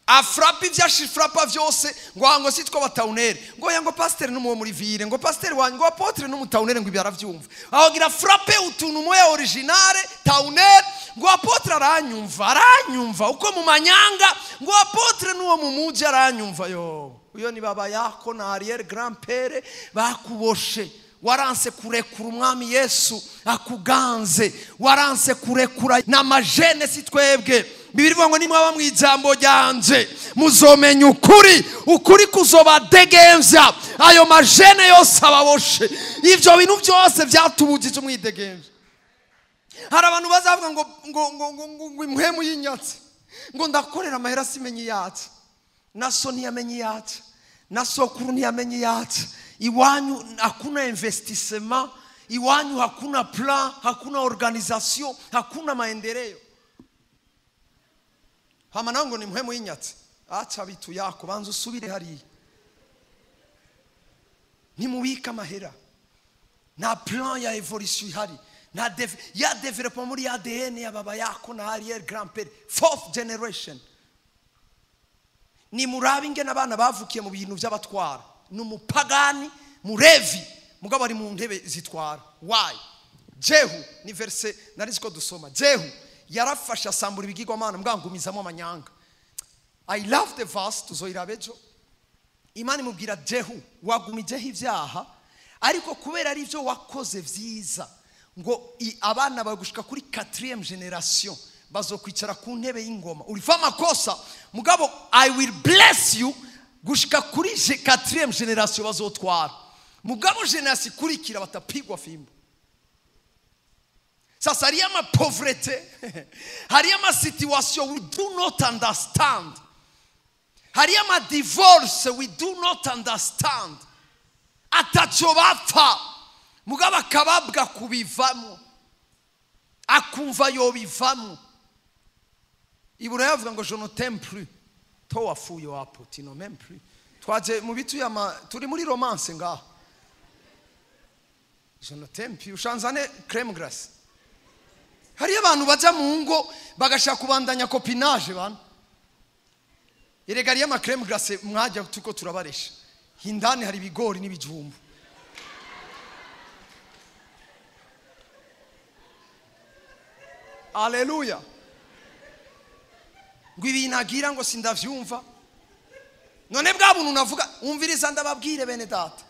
Afrapa ibyo ashifrapa byose ngo si two batawunere, ngo ya ngo pasiteri n'umuwo muri ville, ngo pasiteri wanjye, ngo apôtre n'umutawunere, ngo ibyo arabyumva. Aho gira frappe utuntu moya originale tawunere, ngo apôtre aranyumva, aranyumva uko mu manyanga, ngo apôtre n'uwo mu muji aranyumva. Yo Uyo ni baba yako na arrière grand-père bakuboshe. Waranse kurekura umwami Yesu akuganze, waranse kurekura n'amagene si twebwe. Bibiri ivuga ngo nimwaba mu ijambo ryanje muzomenya ukuri, ukuri kuzobadegemvya. Ayo magene yose ababoshe, ivyo bintu byose byatubujije umwidegemvya. Hari abantu bazavuga ngo ngo ngo ngo ngo ngo impwemu y'inyatsi, ngo ndakorera amahera simenye iyatsi, na so ntiyamenye iyatsi, na sokuru ntiyamenye iyatsi. Iwanyu hakuna investissement, iwanyu hakuna plan, hakuna organisation, hakuna maendeleo. Hama nawe ngo ni mpwemu y'inyatsi, acha bitu yako banza usubire hariya. Ntimubike amahera, nta plan ya evolution ihari, nta ya development muri ADN ya baba yako na arrière grand-père, fourth generation. Nimurabe ingene abana bavukiye mu bintu by'abatwara. Ni umupagani murevi mugabo ari mu ntebe zitwara. Why? Jehu ni verse nari ko dusoma. Jehu yarafashe asambura ibigirwamana mugangumizamo amanyanga. I love the verse, tuzoyiraba ejo. Imana imubwira Jehu, wagumijeho ibyaha ariko kubera ari byo wakoze vyiza, ngo abana bawe gushika kuri 4e generation bazokwicara ku ntebe y'ingoma. Uriva amakosa mugabo I will bless you gushika kuri 4e generation bazotwara. Mugabo generation ikurikira batapigwa fimbo. Sasa hariyo ama pauvreté, hariyo ama situation we do not understand, hariyo ama divorce we do not understand. Ataco bapfa mugabo akababwa kubivamo, akumva yobivamo. Ibura yavuga ngo je ne t'aime plus, to wafuye wapo tu ne m'aimes plus. Twaje mu bitu ya turi muri romance ngaho. Je ne t'aime plus, ushanzane crème glace. Hariyo abantu baja mu ngo bagashaka kubandanya copinage bana. Erega hariyo ama crème glace mwajya tuko turabaresha. Hindani hari ibigori n'ibijumbu. Haleluya. Ngo ibintu agira ngo sindavyumva. None bwa buntu navuga, umviriza ndababwire bene data.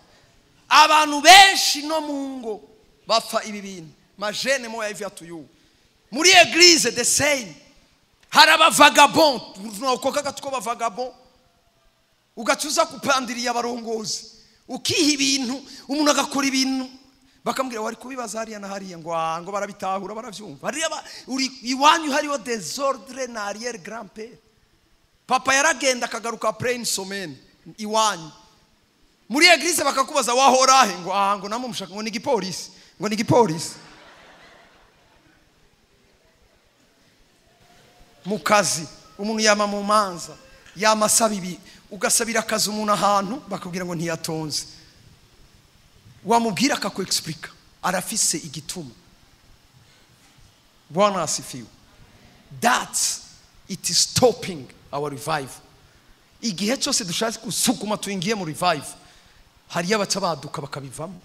Abantu benshi no mu ngo bapfa ibi bintu. Majene moya ivya tuyu. Muri église the same. Hari aba vagabond, nuko gatuko ba vagabond. Ugacuza kupandiriya abarongozi. Ukiha ibintu, umuntu agakora ibintu bakamubwira wari kubibaza hariya na hariya ngo ngo barabitahura baravyumva. Hariya uri iwanyu hariyo désordre na arrière grand-père. Papa yaragenda akagaruka après une semaine iwanyu. Muri église bakakubaza wahorahe ngo ngo namwe mushaka ngo ni igipolisi, ngo ni igipolisi. Mu kazi umuntu yama mu manza, yama asaba ibi, ugasabira akazi umuntu ahantu bakubwira ngo ntiyatonze. Wamubwira akakuexplica, arafise igituma. Bwana asifiwe. That it is stopping our revival. Igihe cyose dushatse gusukuma tuingiye mu revival, hariyo abaca baduka bakabivamo,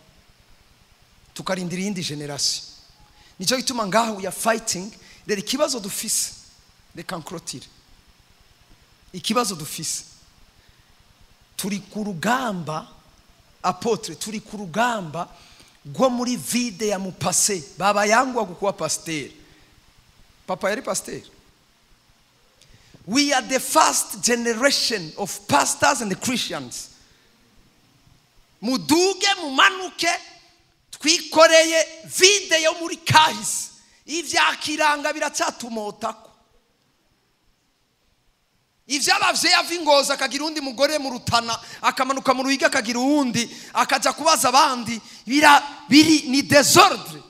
tukarindira iyindi generation. Nicyo gituma ngaho we are fighting. Rero ikibazo dufise, reka nkrotire. Ikibazo dufise, turi ku rugamba apotre, turi ku rugamba rwo muri vide ya mupase. Baba yangwa gukuwa pasteur, papa yari pasteur. We are the first generation of pastors and Christians. Muduge mumanuke twikoreye vide yo muri kahise. Ivyakiranga biracyatumotako. Ivy'abavyeyi ava ingozi akagira undi mugore mu Rutana, akamanuka mu Ruhiga akagira uwundi, akaja kubaza abandi, biri ni désordre.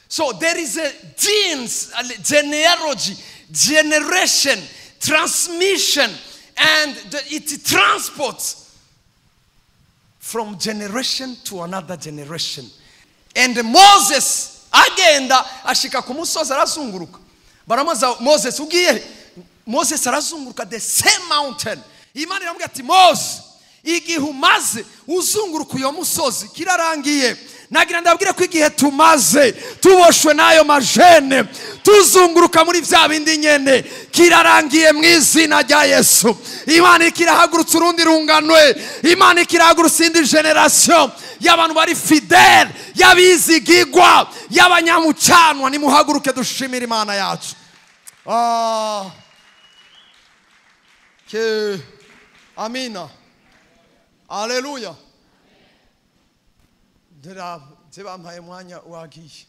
So there is a genes, genealogy, generation, transmission, and it transports from generation to another generation. And Moses agenda ashika ku musozi arazunguruka. Baramubaza Moses ugiye? Moses arazunguruka the same mountain. Imana iramubwira ati Moses, igihe umaze uzunguruka uyo musozi kirarangiye, Nagira ndabwire ko igihe tumaze tuboshwe n'ayo majene, tuzunguruka muri vya bindi nyene, kirarangiye mu izina rya Yesu. Imana ikirahagurutsa urundi runganwe, Imana ikirahagurutsa indi generation y'abantu bari fidèle, y'abizigigwa, y'abanyamucanwa. Nimuhaguruke dushimire Imana yacu. Ke amina, aleluya. Nje bampaye umwanya wagiye.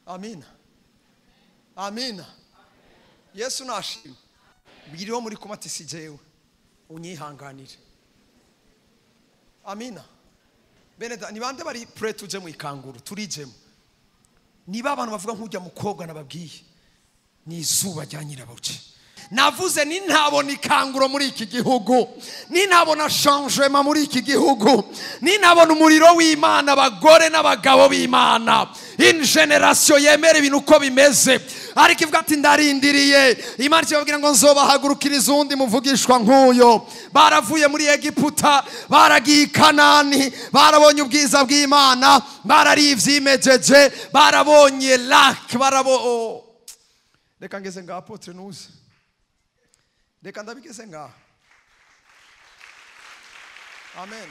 Amina, amina. Yesu nashimwe. Bwiriho muri kumwe ati si jewe, unyihanganire. Amina. Bene ni bande bari prêt tuje mu ikanguru turijemo? Niba abantu bavuga nk'ujya mukobwa nababwiye, ni izuba rya nyirabuce. Navuze nintabona ikanguro muri iki gihugu, nintabona changement muri iki gihugu, nintabona umuriro w'Imana, abagore n'abagabo b'Imana, in generation yemera ibintu uko bimeze, ariko ivuga ati ndarindiriye. Imana ikibabwira ngo nzobahagurukiriza uwundi muvugishwa nk'uyo. Baravuye muri Egiputa, baragiye i Kanani, barabonye ubwiza bw'Imana, barariye ivyimejeje, barabonye lac, barabo. Reka ngeze ngaha, apôtre nuze. Reka ndabigeze ngaha. Amen.